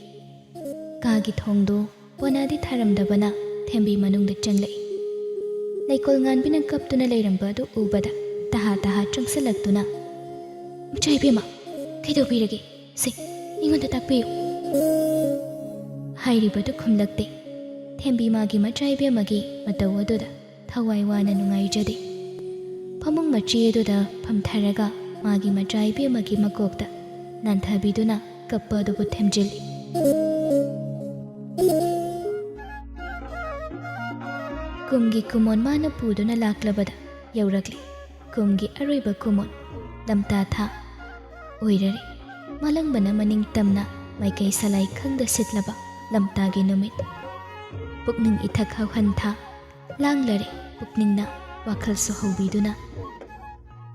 ꯀꯥꯒꯤ ꯊꯣꯡꯗꯨ ꯄꯣꯅꯥꯗꯤ ꯊꯥꯔꯝꯗꯕꯅ ꯊꯦꯝꯕꯤ ꯃꯅꯨꯡꯗ ꯆꯪꯂꯛꯏ꯫ ꯂꯩꯀꯣꯜ ꯉꯥꯟꯕꯤꯅ ꯀꯞꯇꯨꯅ ꯂꯩꯔꯝꯕ ꯑꯗꯨ ꯎꯕꯗ ꯇꯍꯥ ꯇꯍꯥ ꯆꯪꯁꯤꯜꯂꯛꯇꯨꯅ, "ꯃꯆꯥ ꯏꯕꯦꯝꯃ, ꯀꯩꯗꯧꯕꯤꯔꯒꯦ? ꯁꯦ, ꯑꯩꯉꯣꯟꯗ ꯇꯥꯛꯄꯤꯌꯨ" ꯍꯥꯏꯔꯤꯕꯗꯨ ꯈꯨꯝꯂꯛꯇꯦ꯫ ꯊꯦꯝꯕꯤ ꯃꯥꯒꯤ ꯃꯆꯥ ꯏꯕꯦꯝꯃꯒꯤ ꯃꯇꯧ ꯑꯗꯨꯗ ꯊꯋꯥꯏ ꯋꯥꯅ ꯅꯨꯡꯉꯥꯏꯖꯗꯦ꯫ ꯐꯃꯨꯡ ꯃꯆꯦ ꯑꯗꯨꯗ ꯐꯝꯊꯔꯒ ꯃꯥꯒꯤ ꯃꯆꯥ ꯏꯕꯦꯝꯃꯒꯤ ꯃꯀꯣꯛꯇ ꯅꯥꯟꯊꯕꯤꯗꯨꯅ ꯀꯞꯄ ꯑꯗꯨꯕꯨ ꯊꯦꯝꯖꯤꯜꯂꯤ꯫ ꯀꯨꯝꯒꯤ ꯀꯨꯃꯣꯟ ꯃꯥꯅ ꯄꯨꯗꯨꯅ ꯂꯥꯛꯂꯕꯗ ꯌꯧꯔꯛꯂꯤ꯫ ꯀꯨꯝꯒꯤ ꯑꯔꯣꯏꯕ ꯀꯨꯃꯣꯟ, ꯂꯝꯇꯥ ꯊꯥ꯫ ꯑꯣꯏꯔꯔꯦ꯫ ꯃꯥꯂꯪꯕꯅ ꯃꯅꯤꯡ ꯇꯝꯅ ꯃꯥꯏꯀꯩ ꯁꯂꯥꯏ ꯈꯪꯗ ꯁꯤꯠꯂꯕ ꯂꯝꯇꯥꯒꯤ ꯅꯨꯃꯤꯠ꯫ ꯄꯨꯛꯅꯤꯡ ꯏꯊꯛ ꯍꯧꯍꯟꯊꯥ, ꯂꯥꯡꯂꯔꯦ ꯄꯨꯛꯅꯤꯡꯅ ꯋꯥꯈꯜꯁꯨ ꯍꯧꯕꯤꯗꯨꯅ꯫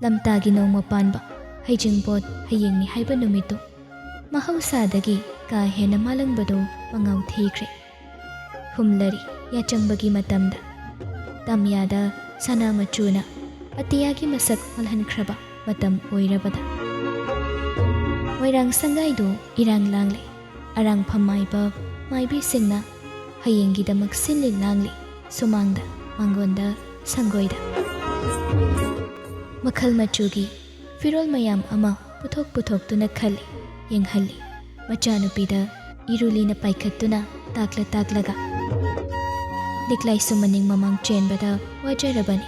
ꯂꯝꯇꯥꯒꯤ ꯅꯣꯡꯃ ꯄꯥꯟꯕ ꯍꯩꯖꯤꯡꯄꯣꯠ ꯍꯌꯦꯡꯅꯤ ꯍꯥꯏꯕ ꯅꯨꯃꯤꯠꯇꯨ ꯃꯍꯧꯁꯥꯗꯒꯤ ꯀꯥ ꯍꯦꯟꯅ ꯃꯥꯂꯪꯕꯗꯨ ꯃꯉꯥꯎ ꯊꯤꯈ꯭ꯔꯦ꯫ ꯍꯨꯝꯂꯔꯤ ꯌꯥꯆꯪꯕꯒꯤ ꯃꯇꯝꯗ ꯇꯥꯃꯤꯌꯥꯗ ꯁꯅꯥ ꯃꯆꯨꯅ ꯑꯇꯤꯌꯥꯒꯤ ꯃꯁꯛ ꯑꯣꯜꯍꯟꯈ꯭ꯔꯕ ꯃꯇꯝ ꯑꯣꯏꯔꯕꯗ꯫ ꯃꯣꯏꯔꯥꯡ ꯁꯪꯒꯥꯏꯗꯨ ꯏꯔꯥꯡ ꯂꯥꯡꯂꯦ꯫ ꯑꯔꯥꯡꯐꯝ ꯃꯥꯏꯕ ꯃꯥꯏꯕꯤꯁꯤꯡꯅ ꯍꯌꯦꯡꯒꯤꯗꯃꯛ ꯁꯤꯜꯂꯤ ꯂꯥꯡꯂꯤ ꯁꯨꯃꯥꯡꯗ, ꯃꯥꯡꯒꯣꯟꯗ, ꯁꯪꯒꯣꯏꯗ꯫ ꯃꯈꯜ ꯃꯆꯨꯒꯤ ꯐꯤꯔꯣꯜ ꯃꯌꯥꯝ ꯑꯃ ꯄꯨꯊꯣꯛ ꯄꯨꯊꯣꯛꯇꯨꯅ ꯈꯜꯂꯤ, ꯌꯦꯡꯍꯜꯂꯤ꯫ ꯃꯆꯥꯅꯨꯄꯤꯗ ꯏꯔꯨꯂꯤꯅ ꯄꯥꯏꯈꯠꯇꯨꯅ ꯇꯥꯛꯂ ꯇꯥꯛꯂꯒ꯫ ꯂꯤꯛꯂꯥꯏꯁꯨ ꯃꯅꯤꯡ ꯃꯃꯥꯡ ꯆꯦꯟꯕꯗ ꯋꯥꯖꯔꯕꯅꯤ꯫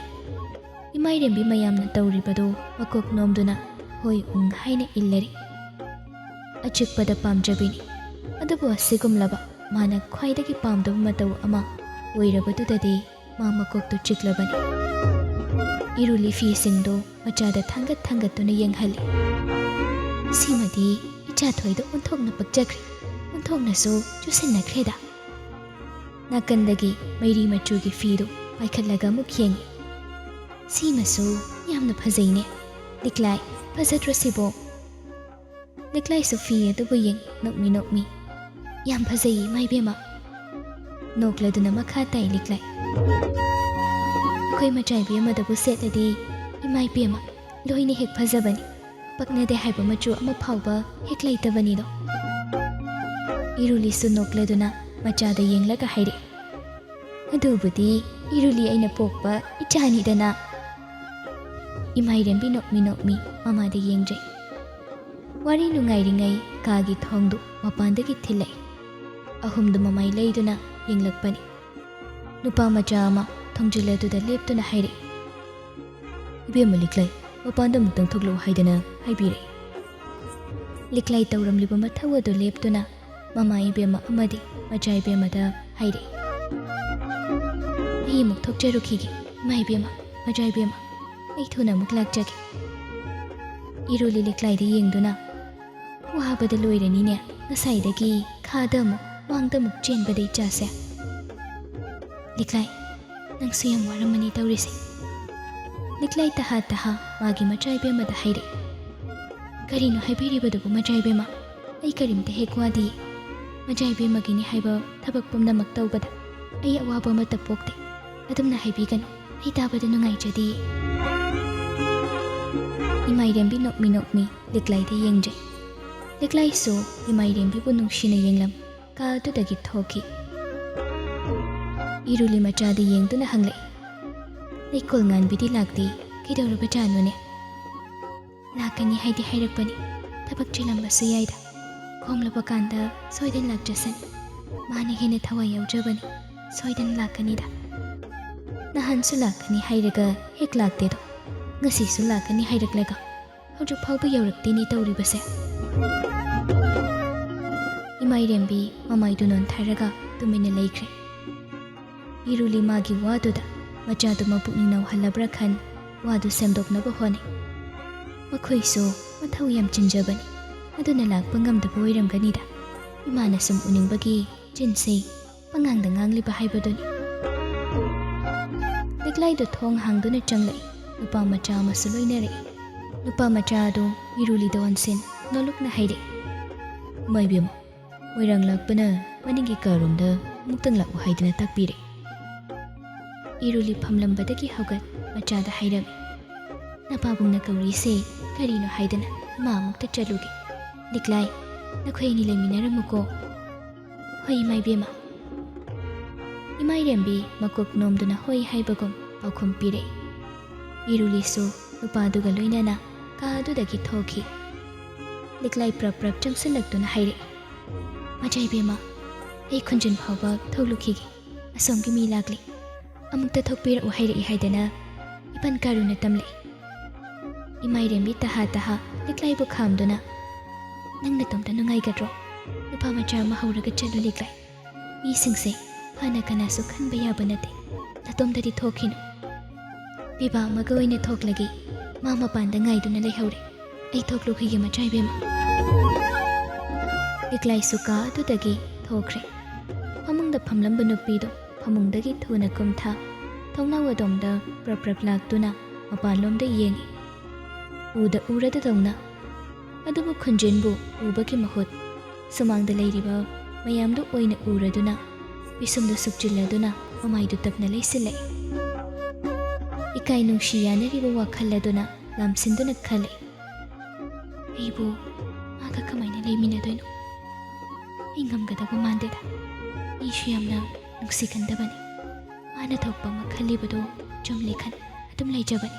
ꯏꯃꯥꯏꯔꯦꯝꯕꯤ ꯃꯌꯥꯝꯅ ꯇꯧꯔꯤꯕꯗꯨ ꯃꯀꯣꯛ ꯅꯣꯝꯗꯨꯅ ꯍꯣꯏ ꯎꯪ ꯍꯥꯏꯅ ꯏꯜꯂꯔꯤ꯫ ꯑꯆꯤꯛꯄꯗ ꯄꯥꯝꯖꯕꯤꯅꯤ꯫ ꯑꯗꯨꯕꯨ ꯑꯁꯤꯒꯨꯝꯂꯕ ꯃꯥꯅ ꯈ꯭ꯋꯥꯏꯗꯒꯤ ꯄꯥꯝꯗꯕ ꯃꯇꯧ ꯑꯃ ꯑꯣꯏꯔꯕꯗꯨꯗꯗꯤ ꯃꯥ ꯃꯀꯣꯛꯇꯨ ꯆꯤꯛꯂꯕꯅꯤ꯫ ꯏꯔꯨꯂꯤ ꯐꯤꯁꯤꯡꯗꯨ ꯃꯆꯥꯗ ꯊꯥꯡꯒꯠ ꯊꯥꯡꯒꯠꯇꯨꯅ ꯌꯦꯡꯍꯜꯂꯤ꯫ "ꯁꯤꯃꯗꯤ ꯏꯆꯥ ꯊꯣꯏꯗ ꯑꯣꯟꯊꯣꯛꯅ ꯄꯛꯆꯈ꯭ꯔꯦ, ꯑꯣꯟꯊꯣꯛꯅꯁꯨ ꯆꯨꯁꯤꯟꯅꯈ꯭ꯔꯦꯗ"꯫ ꯅꯥꯀꯟꯗꯒꯤ ꯃꯩꯔꯤ ꯃꯆꯨꯒꯤ ꯐꯤꯗꯨ ꯄꯥꯏꯈꯠꯂꯒ ꯑꯃꯨꯛ ꯌꯦꯡꯉꯤ꯫ "ꯁꯤꯃꯁꯨ ꯌꯥꯝꯅ ꯐꯖꯩꯅꯦ꯫ ꯂꯤꯛꯂꯥꯏ, ꯐꯖꯗ꯭ꯔꯣ ꯁꯤꯕꯣ?" ꯂꯤꯛꯂꯥꯏꯁꯨ ꯐꯤ ꯑꯗꯨꯕꯨ ꯌꯦꯡ ꯅꯣꯛꯃꯤ ꯅꯣꯛꯃꯤ꯫ "ꯌꯥꯝ ꯐꯖꯩꯌꯦ ꯏꯃꯥ ꯏꯕꯦꯝꯃ"꯫ ꯅꯣꯛꯂꯗꯨꯅ ꯃꯈꯥ ꯇꯥꯏ ꯂꯤꯛꯂꯥꯏ꯫ "ꯑꯩꯈꯣꯏ ꯃꯆꯥꯏꯕꯤ ꯑꯃꯗꯕꯨ ꯁꯦꯠꯂꯗꯤ ꯏꯃꯥ ꯏꯕꯦꯝꯃ ꯂꯣꯏꯅ ꯍꯦꯛ ꯐꯖꯕꯅꯤ꯫ ꯄꯛꯅꯗꯦ ꯍꯥꯏꯕ ꯃꯆꯨ ꯑꯃ ꯐꯥꯎꯕ ꯍꯦꯛ ꯂꯩꯇꯕꯅꯤꯗꯣ"꯫ ꯏꯔꯨꯂꯤꯁꯨ ꯅꯣꯛꯂꯗꯨꯅ ꯃꯆꯥꯗ ꯌꯦꯡꯂꯒ ꯍꯥꯏꯔꯛꯏ꯫ "ꯑꯗꯨꯕꯨꯗꯤ ꯏꯔꯨꯂꯤ ꯑꯩꯅ ꯄꯣꯛꯄ ꯏꯆꯥꯅꯤꯗꯅ"꯫ ꯏꯃꯥꯏꯔꯦꯝꯕꯤ ꯅꯣꯛꯃꯤ ꯅꯣꯛꯃꯤ ꯃꯃꯥꯗ ꯌꯦꯡꯖꯩ꯫ ꯋꯥꯔꯤ ꯅꯨꯡꯉꯥꯏꯔꯤꯉꯩ ꯀꯥꯒꯤ ꯊꯣꯡꯗꯨ ꯃꯄꯥꯟꯗꯒꯤ ꯊꯤꯜꯂꯛꯏ꯫ ꯑꯍꯨꯝꯗꯨ ꯃꯃꯥꯏ ꯂꯩꯗꯨꯅ ꯌꯦꯡꯂꯛꯄꯅꯤ꯫ ꯅꯨꯄꯥ ꯃꯆꯥ ꯑꯃ ꯊꯣꯡꯖꯤꯜ ꯑꯗꯨꯗ ꯂꯦꯞꯇꯨꯅ ꯍꯥꯏꯔꯛꯏ꯫ "ꯏꯕꯦꯝꯃ ꯂꯤꯛꯂꯩ, ꯃꯄꯥꯟꯗ ꯑꯃꯨꯛꯇꯪ ꯊꯣꯛꯂꯛꯎ ꯍꯥꯏꯗꯅ ꯍꯥꯏꯕꯤꯔꯛꯏ"꯫ ꯂꯤꯛꯂꯩ ꯇꯧꯔꯝꯂꯤꯕ ꯃꯊꯧ ꯑꯗꯨ ꯂꯦꯞꯇꯨꯅ ꯃꯃꯥ ꯏꯕꯦꯝꯃ ꯑꯃꯗꯤ ꯃꯆꯥ ꯏꯕꯦꯝꯃꯗ ꯍꯥꯏꯔꯛꯏ꯫ "ꯑꯩ ꯑꯃꯨꯛ ꯊꯣꯛꯆꯔꯨꯈꯤꯒꯦ, ꯏꯃꯥ ꯏꯕꯦꯝꯃ, ꯃꯆꯥ ꯏꯕꯦꯝꯃ, ꯑꯩ ꯊꯨꯅ ꯑꯃꯨꯛ ꯂꯥꯛꯆꯒꯦ"꯫ ꯏꯔꯨꯂꯤ ꯂꯤꯛꯂꯥꯏꯗ ꯌꯦꯡꯗꯨꯅ, "ꯋꯥꯕꯗ ꯂꯣꯏꯔꯅꯤꯅꯦ, ꯉꯁꯥꯏꯗꯒꯤ ꯈꯥꯗ ꯑꯃꯨꯛ ꯃꯃꯥꯡꯗ ꯑꯃꯨꯛ ꯆꯦꯟꯕꯗ ꯏꯆꯥꯁꯦ꯫ "ꯂꯤꯛꯂꯥꯏ, ꯅꯪꯁꯨ ꯌꯥꯝ ꯋꯥꯔꯝꯃꯅꯤ ꯇꯧꯔꯤꯁꯦ꯫" ꯂꯤꯛꯂꯥꯏ ꯇꯍꯥ ꯇꯍꯥ ꯃꯥꯒꯤ ꯃꯆꯥ ꯏꯕꯦꯝꯃꯗ ꯍꯥꯏꯔꯛꯏ꯫ "ꯀꯔꯤꯅꯣ ꯍꯥꯏꯕꯤꯔꯤꯕꯗꯨꯕꯨ ꯃꯆꯥ ꯏꯕꯦꯝꯃ? ꯑꯩ ꯀꯔꯤꯝꯇ ꯍꯦꯛ ꯋꯥꯗꯤꯌꯦ꯫ ꯃꯆꯥ ꯏꯕꯦꯝꯃꯒꯤꯅꯤ ꯍꯥꯏꯕ ꯊꯕꯛ ꯄꯨꯝꯅꯃꯛ ꯇꯧꯕꯗ ꯑꯩ ꯑꯋꯥꯕ ꯑꯃꯠꯇ ꯄꯣꯛꯇꯦ꯫ ꯑꯗꯨꯝꯅ ꯍꯥꯏꯕꯤꯒꯅꯨ, ꯑꯩ ꯇꯥꯕꯗ ꯅꯨꯡꯉꯥꯏꯖꯗꯤꯌꯦ꯫" ꯏꯃꯥꯏꯔꯦꯝꯕꯤ ꯅꯣꯛꯃꯤ ꯅꯣꯛꯃꯤ ꯂꯤꯛꯂꯥꯏꯗ ꯌꯦꯡꯖꯩ꯫ ꯂꯤꯛꯂꯥꯏꯁꯨ ꯏꯃꯥꯏꯔꯦꯝꯕꯤꯕꯨ ꯅꯨꯡꯁꯤꯅ ꯌꯦꯡꯂꯝ ꯀꯥ ꯑꯗꯨꯗꯒꯤ ꯊꯣꯛꯈꯤ꯫ ꯏꯔꯨꯂꯤ ꯃꯆꯥꯗ ꯌꯦꯡꯗꯨꯅ ꯍꯪꯂꯛꯏ, "ꯂꯩꯀꯣꯜ ꯉꯥꯟꯕꯤꯗꯤ ꯂꯥꯛꯇꯦ, ꯀꯩꯗꯧꯔꯕꯖꯥꯠꯅꯣꯅꯦ?" "ꯂꯥꯛꯀꯅꯤ ꯍꯥꯏꯗꯤ ꯍꯥꯏꯔꯛꯄꯅꯤ, ꯊꯕꯛ ꯆꯤꯜꯂꯝꯕꯁꯨ ꯌꯥꯏꯗ꯫ ꯀꯣꯝꯂꯕ ꯀꯥꯟꯗ ꯁꯣꯏꯗꯅ ꯂꯥꯛꯆꯁꯅꯤ꯫ ꯃꯥꯅ ꯍꯦꯟꯅ ꯊꯋꯥꯏ ꯌꯥꯎꯖꯕꯅꯤ, ꯁꯣꯏꯗꯅ ꯂꯥꯛꯀꯅꯤꯗ꯫ ꯅꯍꯥꯟꯁꯨ ꯂꯥꯛꯀꯅꯤ ꯍꯥꯏꯔꯒ ꯍꯦꯛ ꯂꯥꯛꯇꯦꯗꯣ, ꯉꯁꯤꯁꯨ ꯂꯥꯛꯀꯅꯤ ꯍꯥꯏꯔꯛꯂꯒ ꯍꯧꯖꯤꯛ ꯐꯥꯎꯕ ꯌꯧꯔꯛꯇꯦꯅꯦ ꯇꯧꯔꯤꯕꯁꯦ꯫" ꯏꯃꯥꯏꯔꯦꯝꯕꯤ ꯃꯃꯥꯏꯗꯨ ꯅꯣꯟꯊꯔꯒ ꯇꯨꯃꯤꯟꯅ ꯂꯩꯈ꯭ꯔꯦ꯫ ꯏꯔꯨꯂꯤ ꯃꯥꯒꯤ ꯋꯥꯗꯨꯗ ꯃꯆꯥꯗꯨ ꯃꯄꯨꯛꯅꯤꯡ ꯅꯧꯍꯜꯂꯕ꯭ꯔꯥ ꯈꯟ ꯋꯥꯗꯨ ꯁꯦꯝꯗꯣꯛꯅꯕ ꯍꯣꯠꯅꯩ꯫ ꯃꯈꯣꯏꯁꯨ ꯃꯊꯧ ꯌꯥꯝ ꯆꯤꯟꯖꯕꯅꯤ, ꯑꯗꯨꯅ ꯂꯥꯛꯄ ꯉꯝꯗꯕ ꯑꯣꯏꯔꯝꯒꯅꯤꯗ꯫ ꯏꯃꯥꯅ ꯁꯨꯝ ꯎꯅꯤꯡꯕꯒꯤ ꯆꯤꯟꯁꯤ ꯄꯉꯥꯡꯗ ꯉꯥꯡꯂꯤꯕ ꯍꯥꯏꯕꯗꯨꯅꯤ꯫ ꯂꯤꯛꯂꯥꯏꯗꯨ ꯊꯣꯡ ꯍꯥꯡꯗꯨꯅ ꯆꯪꯂꯛꯏ꯫ ꯅꯨꯄꯥ ꯃꯆꯥ ꯑꯃꯁꯨ ꯂꯣꯏꯅꯔꯛꯏ꯫ ꯅꯨꯄꯥ ꯃꯆꯥ ꯑꯗꯨ ꯏꯔꯨꯂꯤꯗ ꯑꯣꯟꯁꯤꯟ ꯅꯣꯂꯨꯛꯅ ꯍꯥꯏꯔꯛꯏ, "ꯏꯃꯥ ꯏꯕꯦꯝꯃ, ꯃꯣꯏꯔꯥꯡ ꯂꯥꯛꯄꯅ ꯃꯅꯤꯡꯒꯤ ꯀꯥꯔꯣꯝꯗ ꯑꯃꯨꯛꯇꯪ ꯂꯥꯛꯎ ꯍꯥꯏꯗꯨꯅ ꯇꯥꯛꯄꯤꯔꯦ꯫" ꯏꯔꯨꯂꯤ ꯐꯝꯂꯝꯕꯗꯒꯤ ꯍꯧꯒꯠ ꯃꯆꯥꯗ ꯍꯥꯏꯔꯝꯃꯤ, "ꯅꯄꯥꯕꯨꯡꯅ ꯀꯧꯔꯤꯁꯦ ꯀꯔꯤꯅꯣ ꯍꯥꯏꯗꯅ ꯏꯃꯥ ꯑꯃꯨꯛꯇ ꯆꯠꯂꯨꯒꯦ꯫ ꯂꯤꯛꯂꯥꯏ, ꯅꯈꯣꯏ ꯑꯅꯤ ꯂꯩꯃꯤꯟꯅꯔꯝꯃꯨꯀꯣ꯫" "ꯍꯣꯏ, ꯏꯃꯥ ꯏꯕꯦꯝꯃ꯫" ꯏꯃꯥꯏꯔꯦꯝꯕꯤ ꯃꯀꯣꯛ ꯅꯣꯝꯗꯨꯅ ꯍꯣꯏ ꯍꯥꯏꯕꯒꯨꯝ ꯄꯥꯎꯈꯨꯝ ꯄꯤꯔꯛꯏ꯫ ꯏꯔꯨꯂꯤꯁꯨ ꯅꯨꯄꯥꯗꯨꯒ ꯂꯣꯏꯅꯅ ꯀꯥ ꯑꯗꯨꯗꯒꯤ ꯊꯣꯛꯈꯤ꯫ ꯂꯤꯛꯂꯥꯏ ꯄ꯭ꯔꯞ ꯄ꯭ꯔꯞ ꯆꯪꯁꯤꯜꯂꯛꯇꯨꯅ ꯍꯥꯏꯔꯛꯏ, "ꯃꯆꯥ ꯏꯕꯦꯝꯃ, ꯑꯩ ꯈꯨꯟꯖꯤꯟ ꯐꯥꯎꯕ ꯊꯣꯛꯂꯨꯈꯤꯒꯦ꯫ ꯑꯁꯣꯝꯒꯤ ꯃꯤ ꯂꯥꯛꯂꯤ꯫ ꯑꯃꯨꯛꯇ ꯊꯣꯛꯄꯤꯔꯛꯎ ꯍꯥꯏꯔꯛꯏ ꯍꯥꯏꯗꯅ ꯏꯄꯟ ꯀꯥꯔꯨꯅ ꯇꯝꯂꯛꯏ꯫" ꯏꯃꯥꯏꯔꯦꯝꯕꯤ ꯇꯍꯥ ꯇꯍꯥ ꯂꯤꯛꯂꯥꯏꯕꯨ ꯈꯥꯝꯗꯨꯅ, "ꯅꯪ ꯅꯇꯣꯝꯇ ꯅꯨꯡꯉꯥꯏꯒꯗ꯭ꯔꯣ? ꯅꯨꯄꯥ ꯃꯆꯥ ꯑꯃ ꯍꯧꯔꯒ ꯆꯠꯂꯨ ꯂꯤꯛꯂꯥꯏ꯫ ꯃꯤꯁꯤꯡꯁꯦ ꯐꯅ ꯀꯅꯥꯁꯨ ꯈꯟꯕ ꯌꯥꯕ ꯅꯠꯇꯦ꯫ ꯅꯇꯣꯝꯇꯗꯤ ꯊꯣꯛꯈꯤꯅꯨ꯫ ꯄꯤꯕꯥ ꯑꯃꯒ ꯑꯣꯏꯅ ꯊꯣꯛꯂꯒꯦ꯫ ꯃꯥ ꯃꯄꯥꯟꯗ ꯉꯥꯏꯗꯨꯅ ꯂꯩꯍꯧꯔꯦ꯫ ꯑꯩ ꯊꯣꯛꯂꯨꯈꯤꯒꯦ ꯃꯆꯥ ꯏꯕꯦꯝꯃ꯫" ꯂꯤꯛꯂꯥꯏꯁꯨ ꯀꯥ ꯑꯗꯨꯗꯒꯤ ꯊꯣꯛꯈ꯭ꯔꯦ꯫ ꯐꯃꯨꯡꯗ ꯐꯝꯂꯝꯕ ꯅꯨꯄꯤꯗꯣ ꯐꯃꯨꯡꯗꯒꯤ ꯊꯨꯅ ꯀꯨꯝꯊ, ꯊꯣꯡꯅꯥꯎ ꯑꯗꯣꯝꯗ ꯄ꯭ꯔꯞ ꯄ꯭ꯔꯞ ꯂꯥꯛꯇꯨꯅ ꯃꯄꯥꯟꯂꯣꯝꯗ ꯌꯦꯡꯏ꯫ ꯎꯗ ꯎꯔꯗꯗꯧꯅ꯫ ꯑꯗꯨꯕꯨ ꯈꯨꯟꯖꯤꯟꯕꯨ ꯎꯕꯒꯤ ꯃꯍꯨꯠ ꯁꯨꯃꯥꯡꯗ ꯂꯩꯔꯤꯕ ꯃꯌꯥꯝꯗꯨ ꯑꯣꯏꯅ ꯎꯔꯗꯨꯅ ꯄꯤꯁꯨꯝꯗꯨ ꯁꯨꯛꯆꯤꯜꯂꯗꯨꯅ ꯃꯃꯥꯏꯗꯨ ꯇꯞꯅ ꯂꯩꯁꯤꯜꯂꯛꯏ꯫ ꯏꯀꯥꯏ ꯅꯨꯡꯁꯤ ꯌꯥꯅꯔꯤꯕ ꯋꯥꯈꯜ ꯑꯗꯨꯅ ꯂꯥꯝꯁꯤꯟꯗꯨꯅ ꯈꯜꯂꯛꯏ꯫ ꯑꯩꯕꯨ ꯃꯥꯒ ꯀꯃꯥꯏꯅ ꯂꯩꯃꯤꯟꯅꯗꯣꯏꯅꯣ? ꯑꯩ ꯉꯝꯒꯗꯕ ꯃꯥꯟꯗꯦꯗ꯫ ꯑꯩꯁꯨ ꯌꯥꯝꯅ ꯅꯨꯡꯁꯤꯒꯟꯗꯕꯅꯤ꯫ ꯃꯥꯅ ꯊꯣꯛꯄ ꯑꯃ ꯈꯜꯂꯤꯕꯗꯣ ꯆꯨꯝꯂꯦ ꯈꯟ ꯑꯗꯨꯝ ꯂꯩꯖꯕꯅꯤ꯫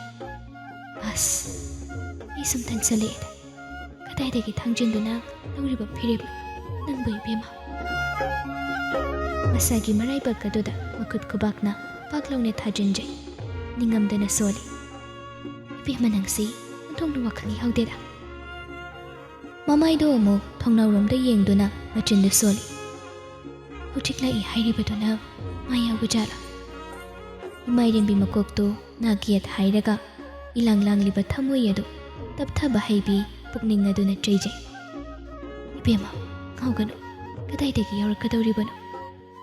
ꯑꯁ, ꯑꯩ ꯁꯨꯝ ꯇꯟꯁꯜꯂꯛꯑꯦꯗ꯫ ꯀꯗꯥꯏꯗꯒꯤ ꯊꯥꯡꯖꯤꯟꯗꯨꯅ ꯂꯧꯔꯤꯕ ꯐꯤꯔꯦꯞ ꯅꯪꯕꯨ ꯏꯕꯦꯝꯃ? ꯃꯁꯥꯒꯤ ꯃꯔꯥꯏꯕꯛ ꯑꯗꯨꯗ ꯃꯈꯨꯠ ꯈꯨꯕꯥꯛꯅ ꯄꯥꯛ ꯂꯥꯎꯅ ꯊꯥꯖꯤꯟꯖꯩ꯫ ꯅꯤꯡꯉꯝꯗꯅ ꯁꯣꯜꯂꯤ꯫ ꯏꯕꯦꯝꯃ ꯅꯪꯁꯤ ꯑꯣꯟꯊꯣꯛꯅ ꯋꯥꯈꯜ ꯌꯥꯎꯗꯦꯗ꯫ ꯃꯃꯥꯏꯗꯣ ꯑꯃꯨꯛ ꯊꯣꯡꯅꯥꯎꯔꯣꯝꯗ ꯌꯦꯡꯗꯨꯅ ꯃꯆꯤꯟꯗ ꯁꯣꯜꯂꯤ꯫ ꯍꯧꯖꯤꯛ ꯂꯥꯛꯏ ꯍꯥꯏꯔꯤꯕꯗꯨꯅ ꯃꯥ ꯌꯥꯎꯕ ꯖꯥꯠꯂꯥ? ꯏꯃꯥꯏꯔꯦꯝꯕꯤ ꯃꯀꯣꯛꯇꯨ ꯅꯥꯛ ꯌꯦꯠ ꯍꯥꯏꯔꯒ ꯏꯂꯥꯡ ꯂꯥꯡꯂꯤꯕ ꯊꯃꯣꯏ ꯑꯗꯨ ꯇꯞꯊꯕ ꯍꯩꯕꯤ ꯄꯨꯛꯅꯤꯡ ꯑꯗꯨꯅ ꯆꯩꯖꯩ꯫ ꯏꯕꯦꯝꯃ, ꯉꯥꯎꯒꯅꯨ꯫ ꯀꯗꯥꯏꯗꯒꯤ ꯌꯥꯎꯔꯛꯀꯗꯧꯔꯤꯕꯅꯣ?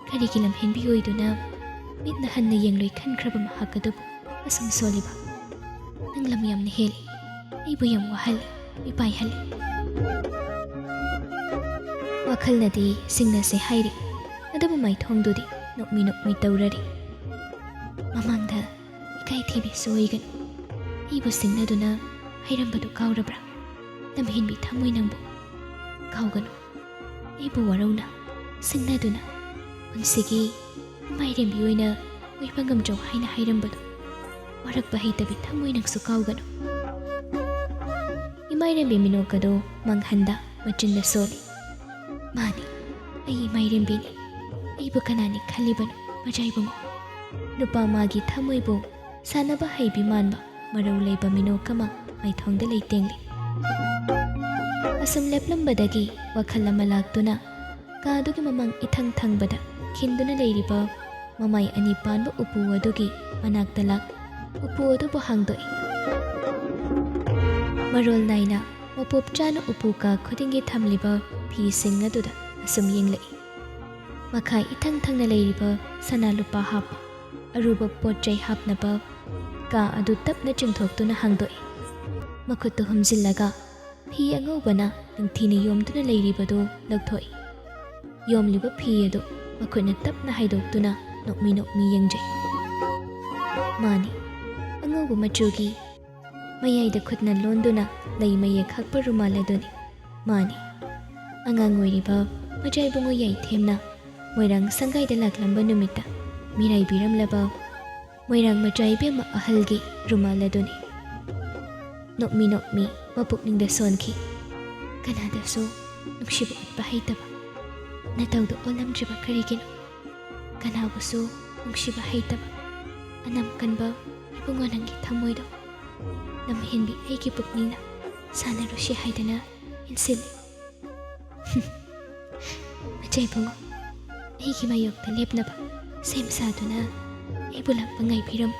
ꯀꯔꯤꯒꯤ ꯂꯝꯍꯦꯟꯕꯤ ꯑꯣꯏꯗꯨꯅ ꯃꯤꯠꯅ ꯍꯟꯅ ꯌꯦꯡꯂꯣꯏ ꯈꯟꯈ꯭ꯔꯕ ꯃꯍꯥꯛ ꯑꯗꯨꯕꯨ ꯑꯁꯨꯝ ꯁꯣꯜꯂꯤꯕ? ꯅꯪ ꯂꯝ ꯌꯥꯝꯅ ꯍꯦꯜꯂꯤ꯫ ꯑꯩꯕꯨ ꯌꯥꯝ ꯋꯥꯍꯜꯂꯤ, ꯃꯤꯄꯥꯏꯍꯜꯂꯤ꯫ ꯋꯥꯈꯜꯅꯗꯤ ꯁꯤꯡꯅꯁꯦ ꯍꯥꯏꯔꯤ, ꯑꯗꯨꯕꯨ ꯃꯥꯏꯊꯣꯡꯗꯨꯗꯤ ꯅꯣꯛꯃꯤ ꯅꯣꯛꯃꯤ ꯇꯧꯔꯔꯤ꯫ ꯃꯃꯥꯡꯗ ꯏꯀꯥꯏ ꯊꯤꯕꯤꯁꯨ ꯑꯣꯏꯒꯅꯨ꯫ ꯑꯩꯕꯨ ꯁꯤꯡꯅꯗꯨꯅ ꯍꯥꯏꯔꯝꯕꯗꯨ ꯀꯥꯎꯔꯕ꯭ꯔꯥ? ꯂꯝꯍꯦꯟꯕꯤ ꯊꯃꯣꯏ ꯅꯪꯕꯨ꯫ ꯀꯥꯎꯒꯅꯨ꯫ ꯑꯩꯕꯨ ꯋꯥꯔꯧꯅ ꯁꯤꯡꯅꯗꯨꯅ ꯄꯨꯟꯁꯤꯒꯤ ꯏꯃꯥꯏꯔꯦꯝꯕꯤ ꯑꯣꯏꯅ ꯑꯣꯏꯕ ꯉꯝꯖꯧ ꯍꯥꯏꯅ ꯍꯥꯏꯔꯝꯕꯗꯨ꯫ ꯋꯥꯔꯛꯄ ꯍꯩꯇꯕꯤ ꯊꯃꯣꯏ ꯅꯪꯁꯨ ꯀꯥꯎꯒꯅꯨ꯫ ꯏꯃꯥꯏꯔꯦꯝꯕꯤ ꯃꯤꯅꯣꯛ ꯑꯗꯨ ꯃꯪꯍꯟꯗ ꯃꯆꯤꯟꯗ ꯁꯣꯜꯂꯤ꯫ ꯃꯥꯅꯤ, ꯑꯩ ꯏꯃꯥꯏꯔꯦꯝꯕꯤꯅꯤ꯫ ꯑꯩꯕꯨ ꯀꯅꯥꯅꯤ ꯈꯜꯂꯤꯕꯅꯣ, ꯃꯖꯥꯏꯕꯨꯡꯉꯣ? ꯅꯨꯄꯥ ꯃꯥꯒꯤ ꯊꯃꯣꯏꯕꯨ ꯁꯥꯟꯅꯕ ꯍꯩꯕꯤ ꯃꯥꯟꯕ ꯃꯔꯧ ꯂꯩꯕ ꯃꯤꯅꯣꯛ ꯑꯃ ꯃꯥꯏꯊꯣꯡꯗ ꯂꯩꯇꯦꯡꯂꯤ꯫ ꯑꯁꯨꯝ ꯂꯦꯞꯂꯝꯕꯗꯒꯤ ꯋꯥꯈꯜ ꯑꯃ ꯂꯥꯛꯇꯨꯅ ꯀꯥꯗꯨꯒꯤ ꯃꯃꯥꯡ ꯏꯊꯪ ꯊꯪꯕꯗ ꯈꯤꯟꯗꯨꯅ ꯂꯩꯔꯤꯕ ꯃꯃꯥꯏ ꯑꯅꯤ ꯄꯥꯟꯕ ꯎꯄꯨ ꯑꯗꯨꯒꯤ ꯃꯅꯥꯛꯇ ꯂꯥꯛ ꯎꯄꯨ ꯑꯗꯨꯕꯨ ꯍꯥꯡꯗꯣꯛꯏ꯫ ꯃꯔꯣꯜ ꯅꯥꯏꯅ ꯃꯄꯣꯞ ꯆꯥꯅ ꯎꯄꯨ ꯀꯥ ꯈꯨꯗꯤꯡꯒꯤ ꯊꯝꯂꯤꯕ ꯐꯤꯁꯤꯡ ꯑꯗꯨꯗ ꯑꯁꯨꯝ ꯌꯦꯡꯂꯛꯏ꯫ ꯃꯈꯥ ꯏꯊꯪ ꯊꯪꯅ ꯂꯩꯔꯤꯕ ꯁꯅꯥ ꯂꯨꯄꯥ ꯍꯥꯞꯄ ꯑꯔꯨꯕ ꯄꯣꯠ ꯆꯩ ꯍꯥꯞꯅꯕ ꯀꯥ ꯑꯗꯨ ꯇꯞꯅ ꯆꯤꯡꯊꯣꯛꯇꯨꯅ ꯍꯥꯡꯗꯣꯛꯏ꯫ ꯃꯈꯨꯠꯇꯨ ꯍꯨꯝꯖꯤꯜꯂꯒ ꯐꯤ ꯑꯉꯧꯕꯅ ꯅꯤꯡꯊꯤꯅ ꯌꯣꯝꯗꯨꯅ ꯂꯩꯔꯤꯕꯗꯨ ꯂꯧꯊꯣꯛꯏ꯫ ꯌꯣꯝꯂꯤꯕ ꯐꯤ ꯑꯗꯨ ꯃꯈꯨꯠꯅ ꯇꯞꯅ ꯍꯥꯏꯗꯣꯛꯇꯨꯅ ꯅꯣꯛꯃꯤ ꯅꯣꯛꯃꯤ ꯌꯦꯡꯖꯩ꯫ ꯃꯥꯅꯤ, ꯑꯉꯧꯕ ꯃꯆꯨꯒꯤ ꯃꯌꯥꯏꯗ ꯈꯨꯠꯅ ꯂꯣꯟꯗꯨꯅ ꯂꯩ ꯃꯌꯦꯛ ꯍꯛꯄ ꯔꯨꯃꯥꯜ ꯑꯗꯨꯅꯤ꯫ ꯃꯥꯅꯤ, ꯑꯉꯥꯡ ꯑꯣꯏꯔꯤꯕ ꯃꯆꯥ ꯏꯕꯨꯡꯉꯣ ꯌꯥꯏꯊꯦꯝꯅ ꯃꯣꯏꯔꯥꯡ ꯁꯪꯒꯥꯏꯗ ꯂꯥꯛꯂꯝꯕ ꯅꯨꯃꯤꯠꯇ ꯃꯤꯔꯥꯏꯕꯤꯔꯝꯂꯕ ꯃꯣꯏꯔꯥꯡ ꯃꯆꯥ ꯏꯕꯦꯝꯃ ꯑꯍꯜꯒꯤ ꯔꯨꯃꯥꯜ ꯑꯗꯨꯅꯤ꯫ ꯅꯣꯛꯃꯤ ꯅꯣꯛꯃꯤ ꯃꯄꯨꯛꯅꯤꯡꯗ ꯁꯣꯟꯈꯤ꯫ ꯀꯅꯥꯗꯁꯨ ꯅꯨꯡꯁꯤꯕ ꯎꯠꯄ ꯍꯩꯇꯕ ꯅꯇꯧꯗꯨ ꯑꯣꯜꯂꯝꯗ꯭ꯔꯤꯕ ꯀꯔꯤꯒꯤꯅꯣ? ꯀꯅꯥꯕꯨꯁꯨ ꯅꯨꯡꯁꯤꯕ ꯍꯩꯇꯕ ꯑꯅꯝ ꯀꯟꯕ ꯏꯕꯨꯡꯉꯣ ꯅꯪꯒꯤ ꯊꯃꯣꯏꯗꯣ ꯂꯝꯍꯦꯟꯕꯤ ꯑꯩꯒꯤ ꯄꯨꯛꯅꯤꯡꯅ ꯁꯥꯟꯅꯔꯨꯁꯤ ꯍꯥꯏꯗꯅ ꯏꯟꯁꯤꯜꯂꯤ꯫ ꯃꯆꯥ ꯏꯕꯨꯡꯉꯣ, ꯑꯩꯒꯤ ꯃꯥꯌꯣꯛꯇ ꯂꯦꯞꯅꯕ ꯁꯦꯝ ꯁꯥꯗꯨꯅ ꯑꯩꯕꯨ ꯂꯥꯛꯄ ꯉꯥꯏꯕꯤꯔꯝꯃꯨ꯫